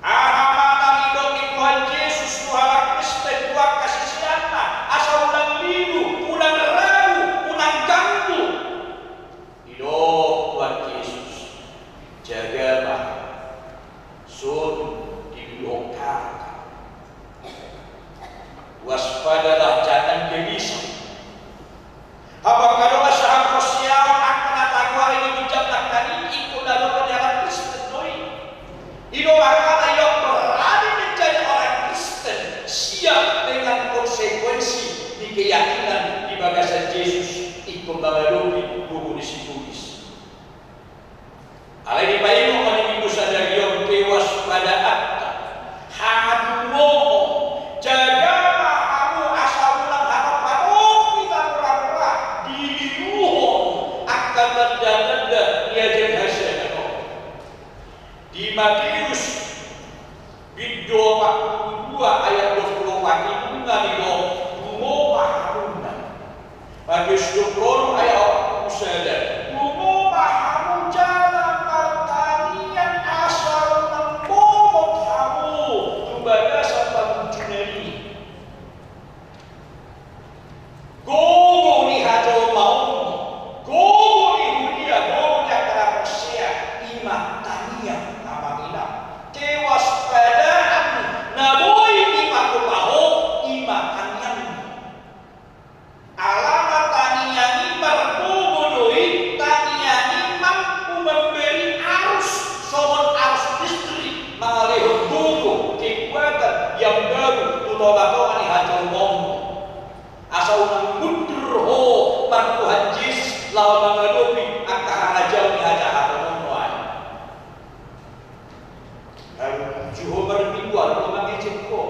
Aha ma na nidok ni Tuhan Jesus tu halak Kristen, tu angka siseanna, asa unang lilu, unang ragu, unang ganggu? Didok Tuhan Jesus, jaga ma. Matius bindu opat pulu dua ayat dua pulu opat i nunga didok, dungo ma hamuna. Matius dua pulu onom ayat opat pulu sada, dungo ma hamu jala martangiang asa unang bongot hamu tu bagasan pangunjunan i. Gogo ni hajolmaon, gogo ni huria, gogo ni angka na porsea, i ma tangiang, amang inang. Kewaspadaan na boi dipaboa ho, i ma tangiang. Alana tangiang i margogo do i, tangiang i mampu memberi arus, songon arus listrik, mangalehon gogo, kekuatan yang baru tu tonga-tonga ni hajolmaonmu. Asa unang mundur ho martuhan Jesus laho mangadopi angka harajaon ni hajahaton on nuaeng. Haru burju ho marminggu, anggo mangejek ho.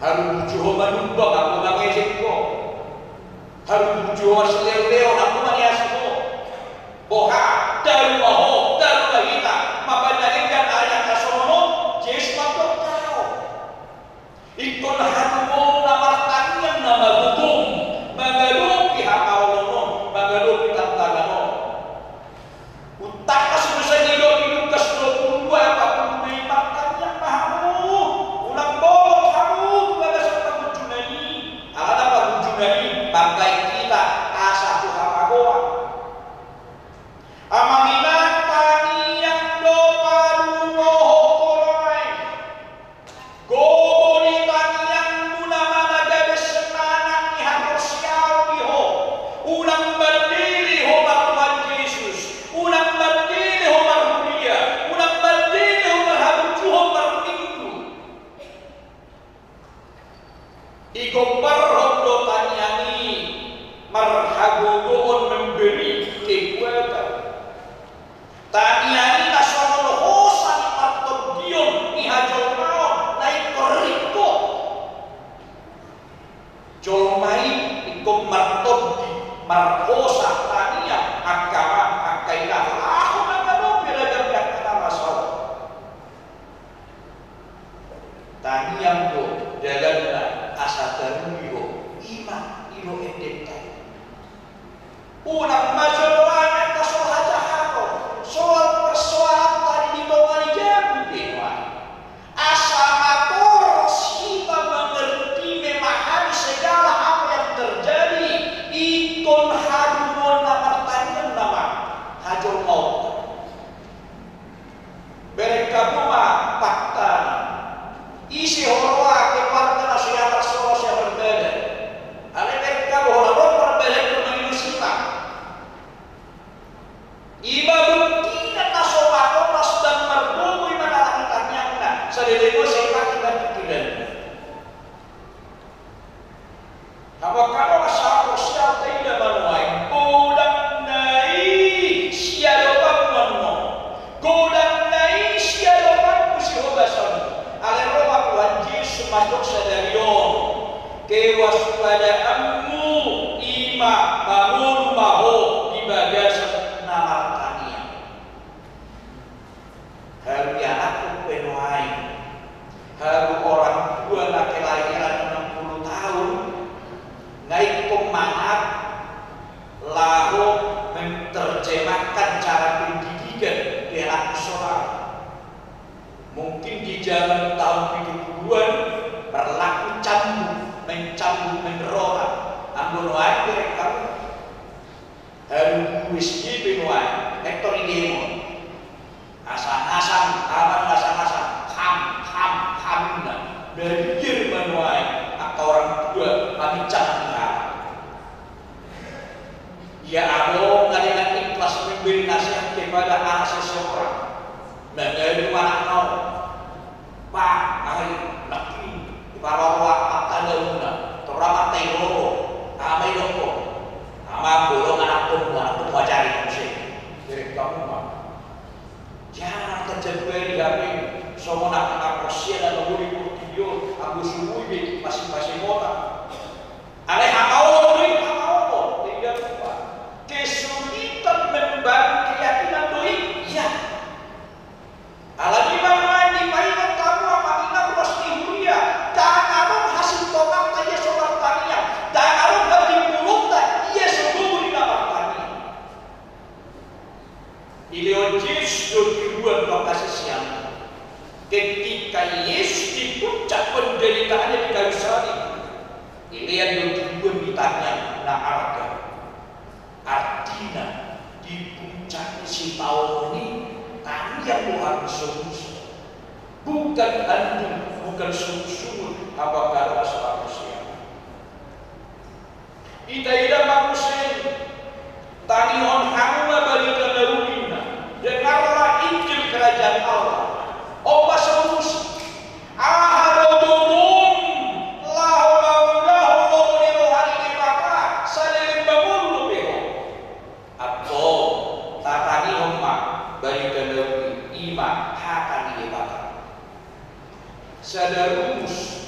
Haru burju ho manumbang, anggo mangejek ho. Haru burju ho marsileo-leo, anggo maneas ho. Boha, daru ma ho, daru ma hita, mambahen na denggan, alai angka songon on, Jesus mandok daong. Ingkon hamu na martangiang nama gogom, mangadopi hatahonon on, mangadopi tantangan on. Untangkas do sai didok di Lukas dua pulu dua ayat opat pulu dua i, martangiang ma hamu, unang bongot hamu tu bagasan pangunjunan i. Alana pangunjunan i mangkatai hita asa tu hapagoan. Amang inang, tangiang do padudohon ho nuaeng. Gogo ni tangiangmu nama na gabe semangat ni haporseaon di ho. Unang mandele ho martuhan Jesus, unang mandele ho marhuria, unang mandele ho marhaburjuhon marminggu. Digombarhon do tangiang i marhagogoon, memberi kekuatan. Tangiang i na songon hosa ni partonggion ni hajolmaon na ingkon ringkot. Jolma i ingkon martonggi, marhosa, tangiang, angka amang, angka inang, laho mangadopi ragam ni angka na masa on. Tangiang do dalanna asa taruli ho, i ma i do endenta i. Unang ma jolo angka soal hajahaton, soal persoalanta di tonga ni jabu pe nuaeng. Asa matoros hita mengerti, memahami segala apa yang terjadi, ingkon haduduhon na martangiang nama hajolmaonta. Bereng hamu ma fakta. Ise ho roha keluarga na so ia tarsoro, so ia marbadan. Alai bereng hamu, holan ro parbadanan manginusi ma. Ima buktina na so matoras dan margogo ima na tangiangna. Sadele do setan ima pikiranna. Hamu angka dongan sahaporseaon, taida ma nuaeng, godang na i siadopanmu annon, godang na i siadopanmu, sihobasanmu. Alai ro ma Tuhan Jesus mandok sadari on, kewaspadaanmu ima mangolu ma ho di bagasan na martangiang. Haru ianakhon pe nuaeng, haru orang tua na kelahiran enam puluh tahun, nga ingkon manat laho menerjemahkan cara pendidikan di anak sekolah. Mungkin di zaman tahun pitu puluhan berlaku cambuk, mencambuk, menrota. Anggo nuaeng bereng hamu. Haru guru S D pe nuaeng, rektor i demo. Asang-asang, aman asang-asang, ham, ham, ham na. Dari jer ma nuaeng angka orang tua, pamincang ni hal. Ia adong na dengan ikhlas memberi nasihat kepada anak seseorang. Mangadu anakna on. Pak, aha i, nangkin diparoro amanta daunna, torang amanta i roro, aha ma idokkon? Aha ma bolong anakkonmu, anakkonmu ajari muse. Bereng hamu ma. Jangan terjadi di hape, songon angka na porsea na mangoli portibi on, anggo subuhi be masing-masing kota. Alai hatahonon do i, hatahonon, tidak lupa. Kesulitan membangun keyakinan do i, iya. Dilehon Jesus do tiruan tu angka siseanna. Ketika Yesus di puncak penderitaannya di kayu salib, dilehon do tiruan di tangiang na arga. Artina, di puncak ni sitaonon i, tangiang do hamusomuso. Bukan andung, bukan sungut-sungut, apakah rasa manusia. Ita ida ma muse, tangihon hamu ma barita na uli na, dengarlah Injil Kerajaan Allah. On ma solusi. Aha do jomom laho mangulahon lomo ni roha ni Debata saleleng mangolu dope ho? Antong, tatangihon ma barita na uli, i ma hata ni Debata. Sada rumus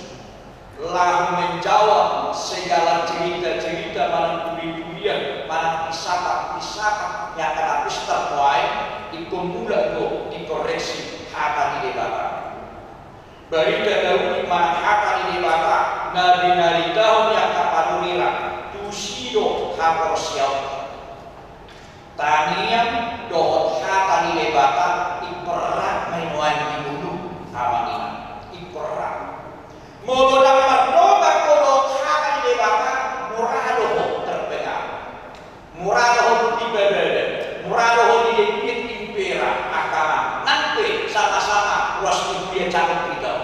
laho menjawab segala cerita-cerita manang tuli-tulian manang pisata-pisata ni angka na pistar nuaeng, ingkon mulak do dikoreksi hata ni Debata. Barita na uli manang hata ni Debata na binaritahon ni angka panurirang, tusi do haporseaonta. Tangiang dohot hata ni Debata, ingkon rap ma i nuaeng di ngolu, amang inang, ingkon rap. Molo ndang mardongan ho dohot hata ni Debata, mura do ho terpengaruh. Mura do ho dipabadan, mura do ho dilebihan impera, angka amang. Nang pe sama-sama ruas ni huria cakep hita.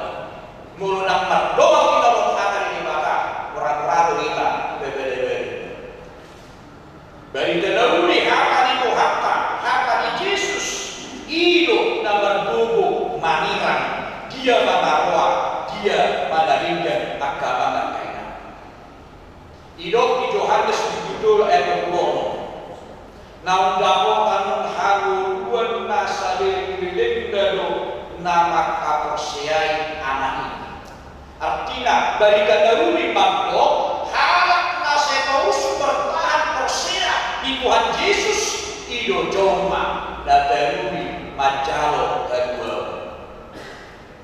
Molo ndang mardongan hita dohot hata ni Debata, mura-mura do hita dipabadan. Barita na uli, hata ni Tuhanta, hata ni Jesus, i do na margogo manirang, dia ma na roa, dia ma na denggan, angka amang, angka inang. Didok di Johannes bindu tolu ayat dua pulu onom: Naung dapotan on hangoluan na saleleng-lelengna do na mangkaporseai Anak i. Artina, barita na uli mandok halak na sai torus bertahan porsea di Tuhan Jesus, i do jolma na taruli manjalo haluaon.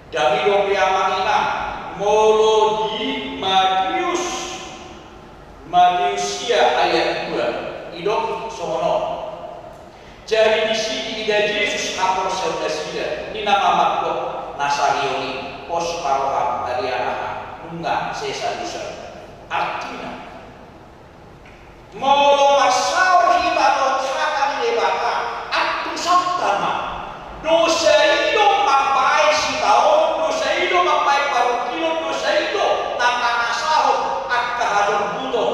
Dang i dope, amang inang, molo di Matius, Matius sia ayat dua, didok songon on. Jadi disi diida Jesus haporseaon nasida, ninna ma mandok na sarion i: Pos ma roham, ale anaha, nunga sesa dosam. Artina, molo marsaor hita dohot hata ni Debata, antusanta ma. Dosa i do mambahen sitaonon, dosa i do mambahen parungkilon, dosa i do na mangasahon angka hajorbuton.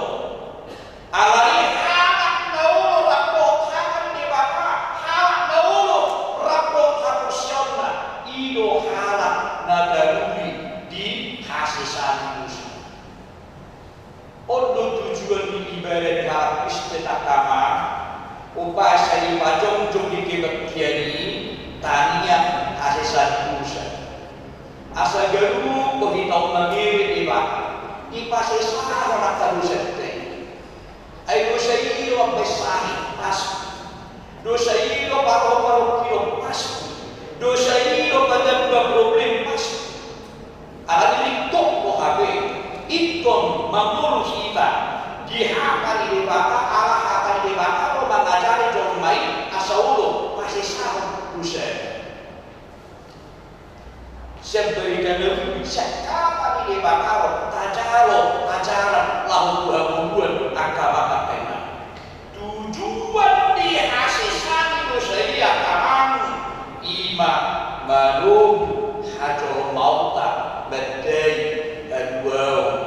Alani halak na olo rap dohot hata ni Debata, halak na olo rap dohot haporseaonna, i do halak na taruli di hasesaan dosa. On do tujuan ni ibadah ni halak Kristen, angka amang, umpasa dipajongjong di kebaktian i tangiang hasesaan dosa. Asa ganup do hita on mangere Debata, dipasesahon angka dosanta i. Ai dosa i do mambahen sahit, pasti. Dosa i do paroha parungkilon, pasti. Dosa i do patamba problem, pasti. Alani i ringkot do hape ingkon mangolu hita di hata ni Debata, ala hata ni Debata do mangajari jolma i asa olo pasesahon dosa. Sian barita na uli, sian hata ni Debata do tajalo ajaran laho tu hangoluan, angka amang, angka inang. Tujuan ni hasesaan ni dosa i, angka amang, i ma manogu hajolmaonta mandai haluaon,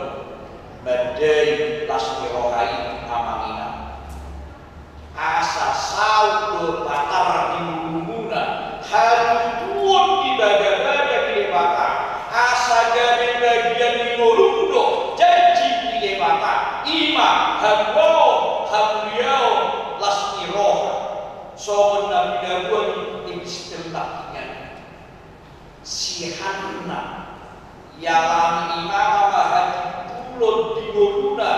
mandai las ni roha i, amang inang. Asa saut do patar di ngolumuna hatutuon di bagabaga ni Debata, asa gabe bagian ni ngolum do janji ni Debata, i ma haluaon, hamuliaon, las ni roha. Songon na pinaboa ni epistel nangkiningan. Si Hanna, ialami imana ma hatimbulon di ngoluna.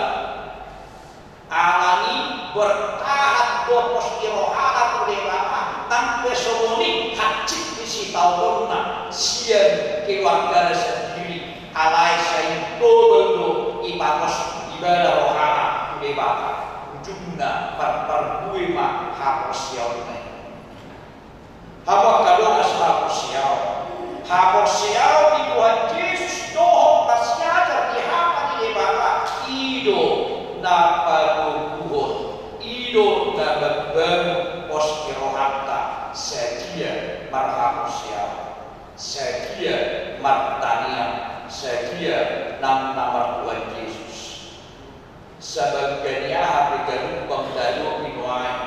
Alani i bertahan do pos ni rohana tu Debata, nang pe songon i hansit ni sitaononna sian keluargana sandiri, alai sai tobal do ipapos ibana rohana tu Debata. Ujungna marparbue ma haporseaonna i. haporseaon. Haporseaon di Tuhan Jesus dohot parsiajar di hata ni Debata, i do na pagogohon, i do na mambangun pos ni rohanta sadia marhaporseaon, sadia martangiang, sadia nang na mar Tuhan Jesus. Sabangka ni aha pe ganup panggaluan i nuaeng,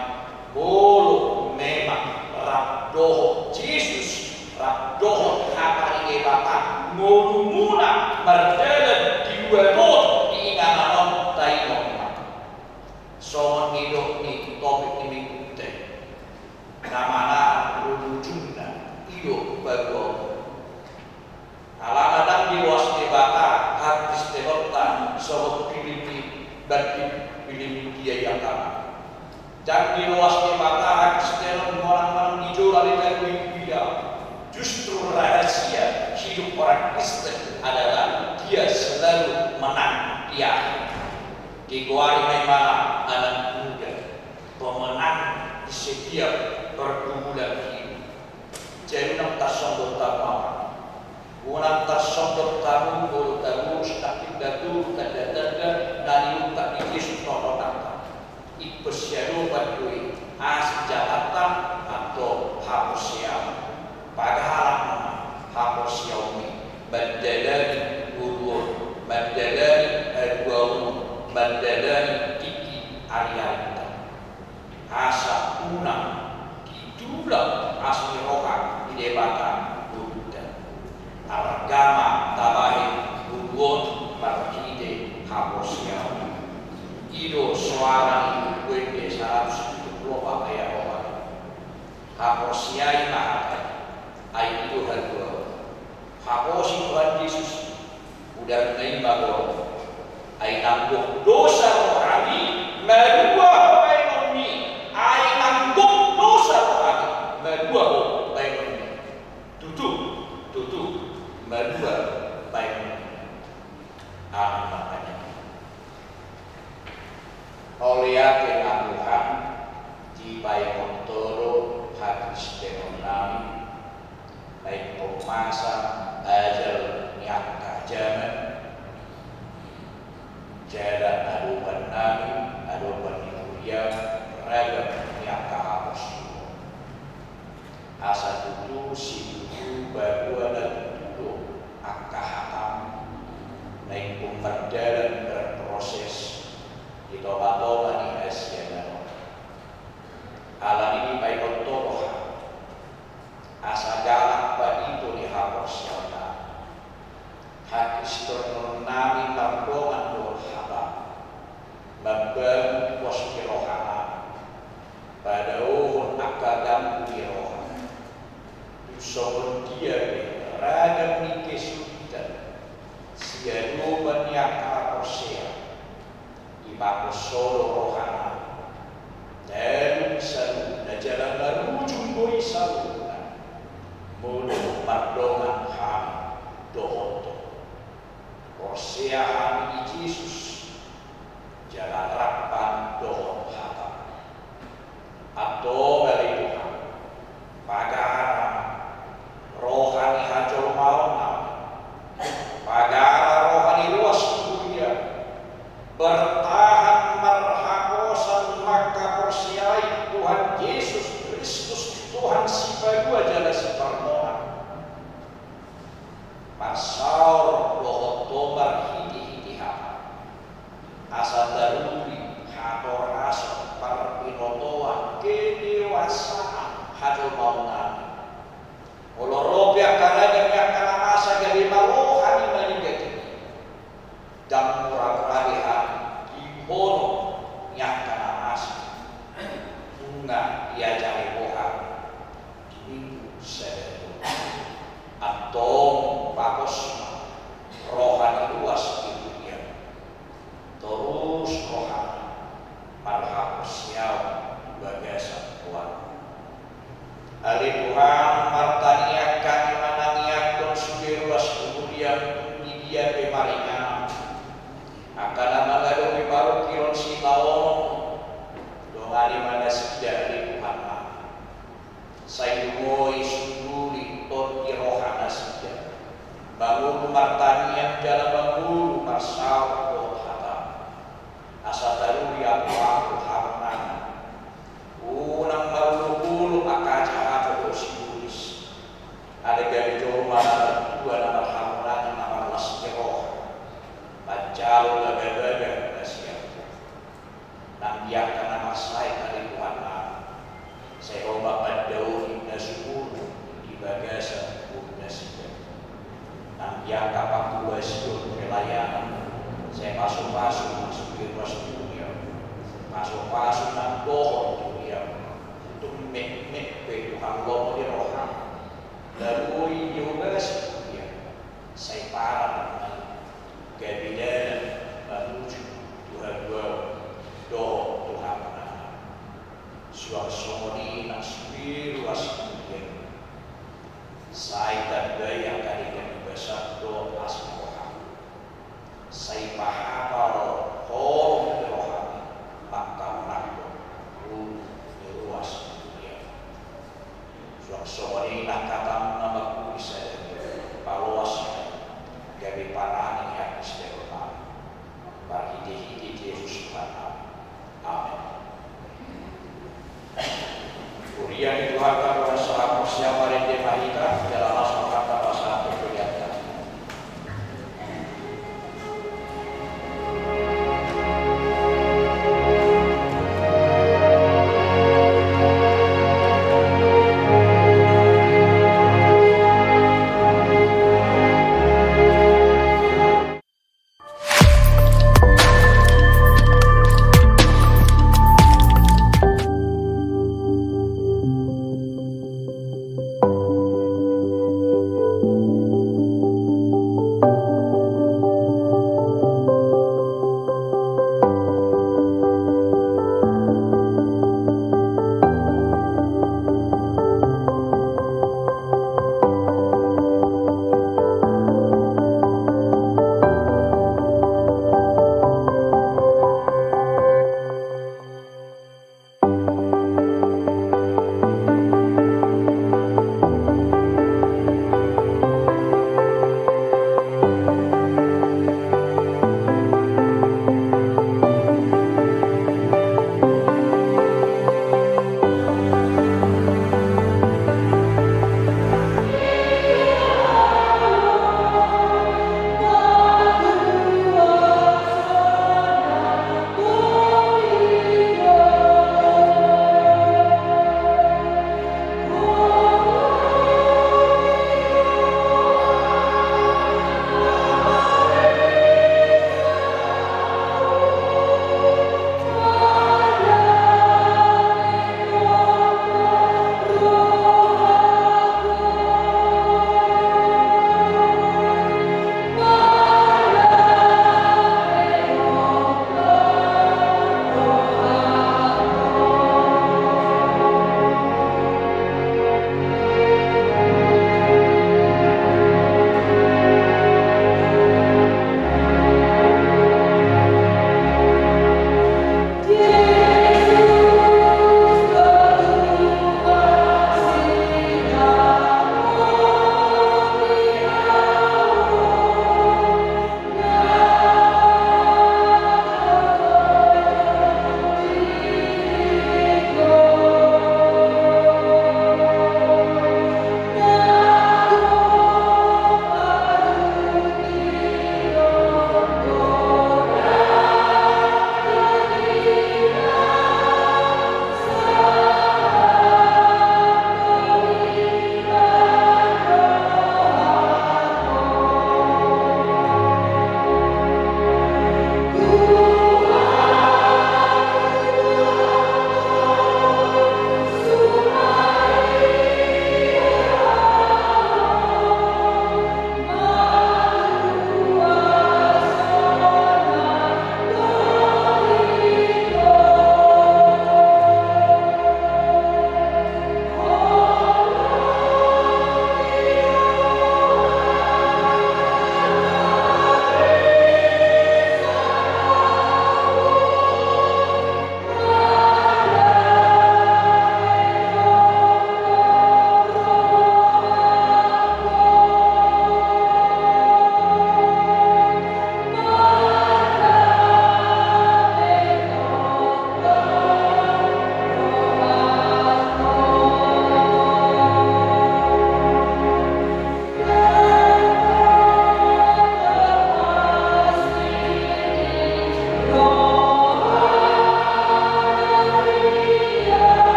molo memang rap dohot Jesus, rap dohot hata ni Debata, ngolumuna mardalan di luat on, di inganan on taingot ma. Songon nidok ni topik ni minggunta i, na manang ujungna i do pagogohon. Alana ndang diloas Debata hakristenonta songon pilih ni bandi, pilih ni dia i angka. Ndang diloas Debata hakristenon manang-manang di jolo ni dia. Justru rahasia hidup orang Kristen adalah dia selalu menang di akhir. Digoari ma imana anak muda, pemenang di setiap pergumulan hidup. Jadi unang tarsondot hamu, unang tarsondot hamu molo taurus nangkin ndang tutu tanda-tanda na niungkap ni Jesus tu tongamuna. Impossible do i, asa jatanta antong haporseaon. Pagalak ma haporseaonmi mandalani ngolu on, mandalani haduaon, mandalani tingki ari-arinta. Asa unang ditulang asi ni roha ni Debata ngolunta. Arga ma tabahen ngolu on marhite haporseaon. I do soara ni Buku Ende saratus pitu pulu opat ayat opat. Haporseai ma hata i, ai i do haduaon. Haposi Tuhan Jesus, udarna i ma gok. Ai nang gok dosa rohami, malua ho baenonmi. Ai nang gok dosa rohami, malua ho baenonmi. Tutu, tutu, malua baenonmi. Amen. Mauliate ma Tuhan, dipaingot Ho do hakristenonnami, na ingkon masa ajal ni angka jaman, jala adopannami, adopan ni huriam, ragam ni angka haporseaon. Asa tutu situtu paboa na tutu do angka hatam na ingkon mardalan berproses di tonga-tonga ni hasiangan on. Alani i dipaingot Ho do hami, asa galak padipo ni haporseaonnami. Hakristenonnami mardongan dohot hatam, mambangun pos ni rohanami, padaohon angka ganggu ni roha. Tung songon dia pe ragam ni kesulitan, siadopan ni angka haporseaon, dipapos Ho do rohanami. Talu saluhutna jala marujung do i saluhutna molo mardongan hami dohot Ho. Porsea hami di Jesus, jala rap hami dohot hatam. Antong ale Tuhan, pagara roha ni hajolmaonnami, pagara roha ni ruas ni huriam, bertahan marhaposan mangkaporseai Tuhan Jesus Kristus, Tuhan sipalua jala siparmonas. Marsaor dohot Ho marhite-hite hatam, asa taruli hatorason, parbinotoan, kedewasaan hajolmaonnami. Molo ro pe angka ragam ni angka na masa, gabe malo hami maninggalhon i. Ndang mura-mura be hami di honom ni angka na masa. Nunga diajari Ho hami di minggu sadari on. Antong papos ma roha ni ruas ni huriam, torus rohana marhaporseaon di bagasan goarmu. Ale Tuhan, martangiang hami manangianghon sude ruas ni huriam di dia pe maringanan. Angka na mangadopi parungkilon sitaonon, dongani ma nasida ale Tuhannami. Sai dumoi, sunduli, tondol bagasan boru nasida. Nang di angka pangkobasion pelayanan, sai pasupasu ma sude ruas ni huria. Pasupasu nang dohot tu huria. Tung metmet pe tu halomoan ni roham. Lalu i diobasi huria. Sai paran ma gabe dalan manuju tu haluaon dohot tu hamonangan. Suang songon i nang sude ruas ni huria. Sai tambai angka denggan ni basa dohot asi ni roham. Sai pahapal holong ni roham mangkamonanghon boru ni ruas ni huria. Suang songon i nang hatam na mangkulis i, paloas ma i gabe parani ni hapus daging nami. Marhitehite Jesus Tuhannami. Amen. Huria ni Tuhanta, huria ni Tuhanta, marende ma hita, jala las ma hita pasahat tu Tuhanta.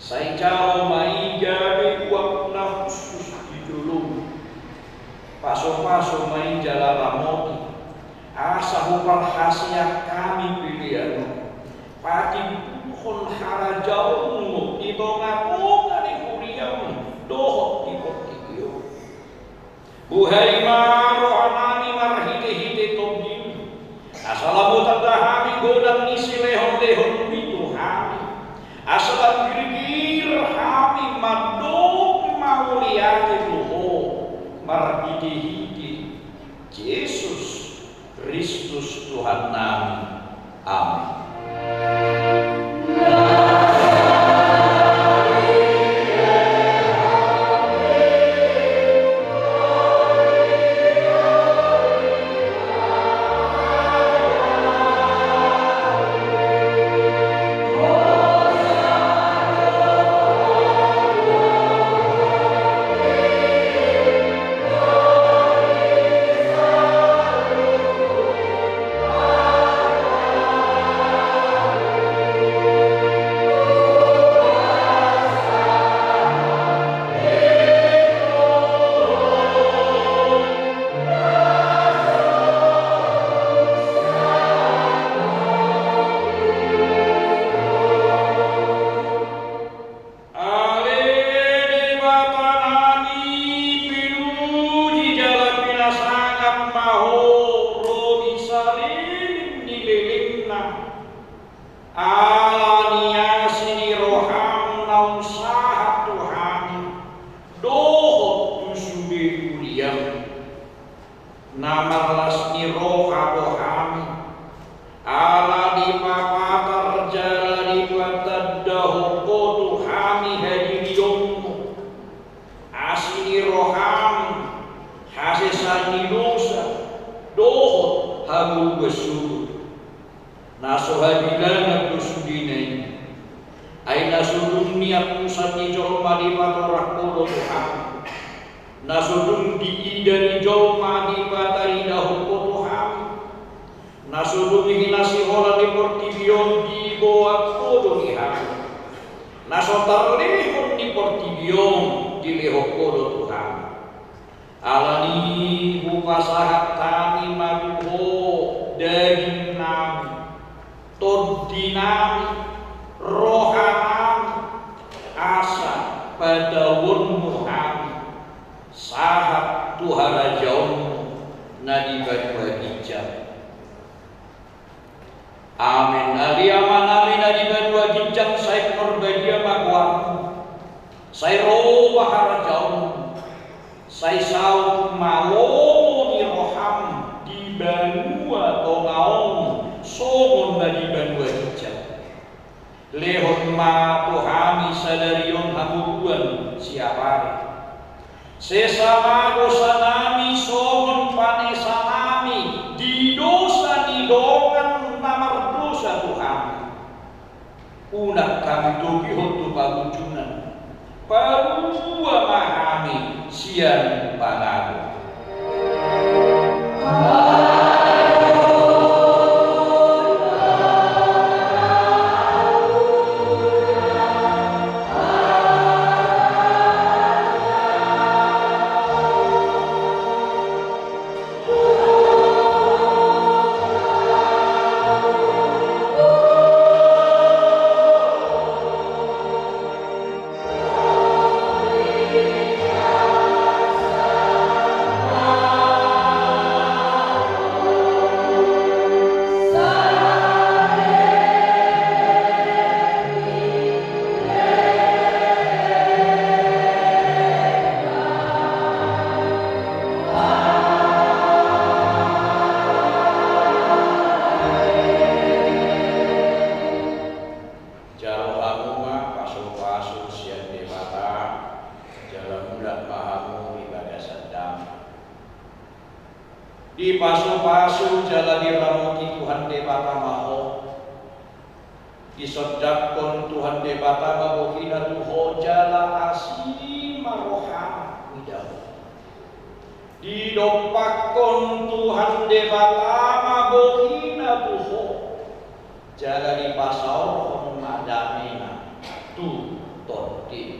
Sai jalo ma i gabe uap na hushus di jolomu. Pasupasu ma i jala ramoti, asa huparhaseang hami pelean on, patimbuhon harajaonmu di tongatonga ni huriam dohot di portibi on. Buhai ma rohanami marhitehite Tondim, asa lam tanda hami godang ni silehonlehonmi tu hami, asa lam girgir hami mandok mauliate tu Ho marhitehite Jesus Kristus Tuhannami. Amen. Ale Debatanami, pinuji jala pinasangap ma Ho ro di saleleng ni lelengna, ala ni asi ni roham naung sahat tu hami dohot tu sude huriam. Na marlas ni roha do hami, ala dipapatar jala dipatandahon Ho tu hami hadirionmu, asi ni roham, hasesaan ni dosa, dohot hangoluan suhut. Na so habilangan do sudena i. Ai na so dung niantusan ni jolma dipatorang Ho do tu hami, na so dung diida ni jolma dipataridahon Ho tu hami, na so dung hinasiholan ni portibi on diboan Ho do di hami, na so tarlehon ni portibi on dilehon Ho do tu hami. Alani i hupasahat hami ma tu Ho dagingnami, tondinami, rohanami, asa patauonmu hami sahat tu harajaonmu na di banua ginjang. Amen. Ale Amanami na di banua ginjang, sai pinarbadia ma goarmu. Sai ro ma harajaonmu. Sai saut ma lomo ni roham di banua tonga on songon na di banua ginjang. Lehon ma tu hami sadari on hangoluan siapari. Sesa ma dosanami songon panesanami di dosa ni dongan na mardosa tu hami. Unang hami togihon tu pangunjunan. Palua ma hami sian pangago. Jalo hamu ma pasupasu sian Debata, jala mulak ma hamu di bagasan damang. Dipasupasu jala diramoti Tuhan Debata ma ho. Disondangkon Tuhan Debata ma bohina tu ho jala asi ma rohana mida ho. Didompakkon Tuhan Debata ma bohina tu ho. Jala dipasaorhon ma damena tu tondi,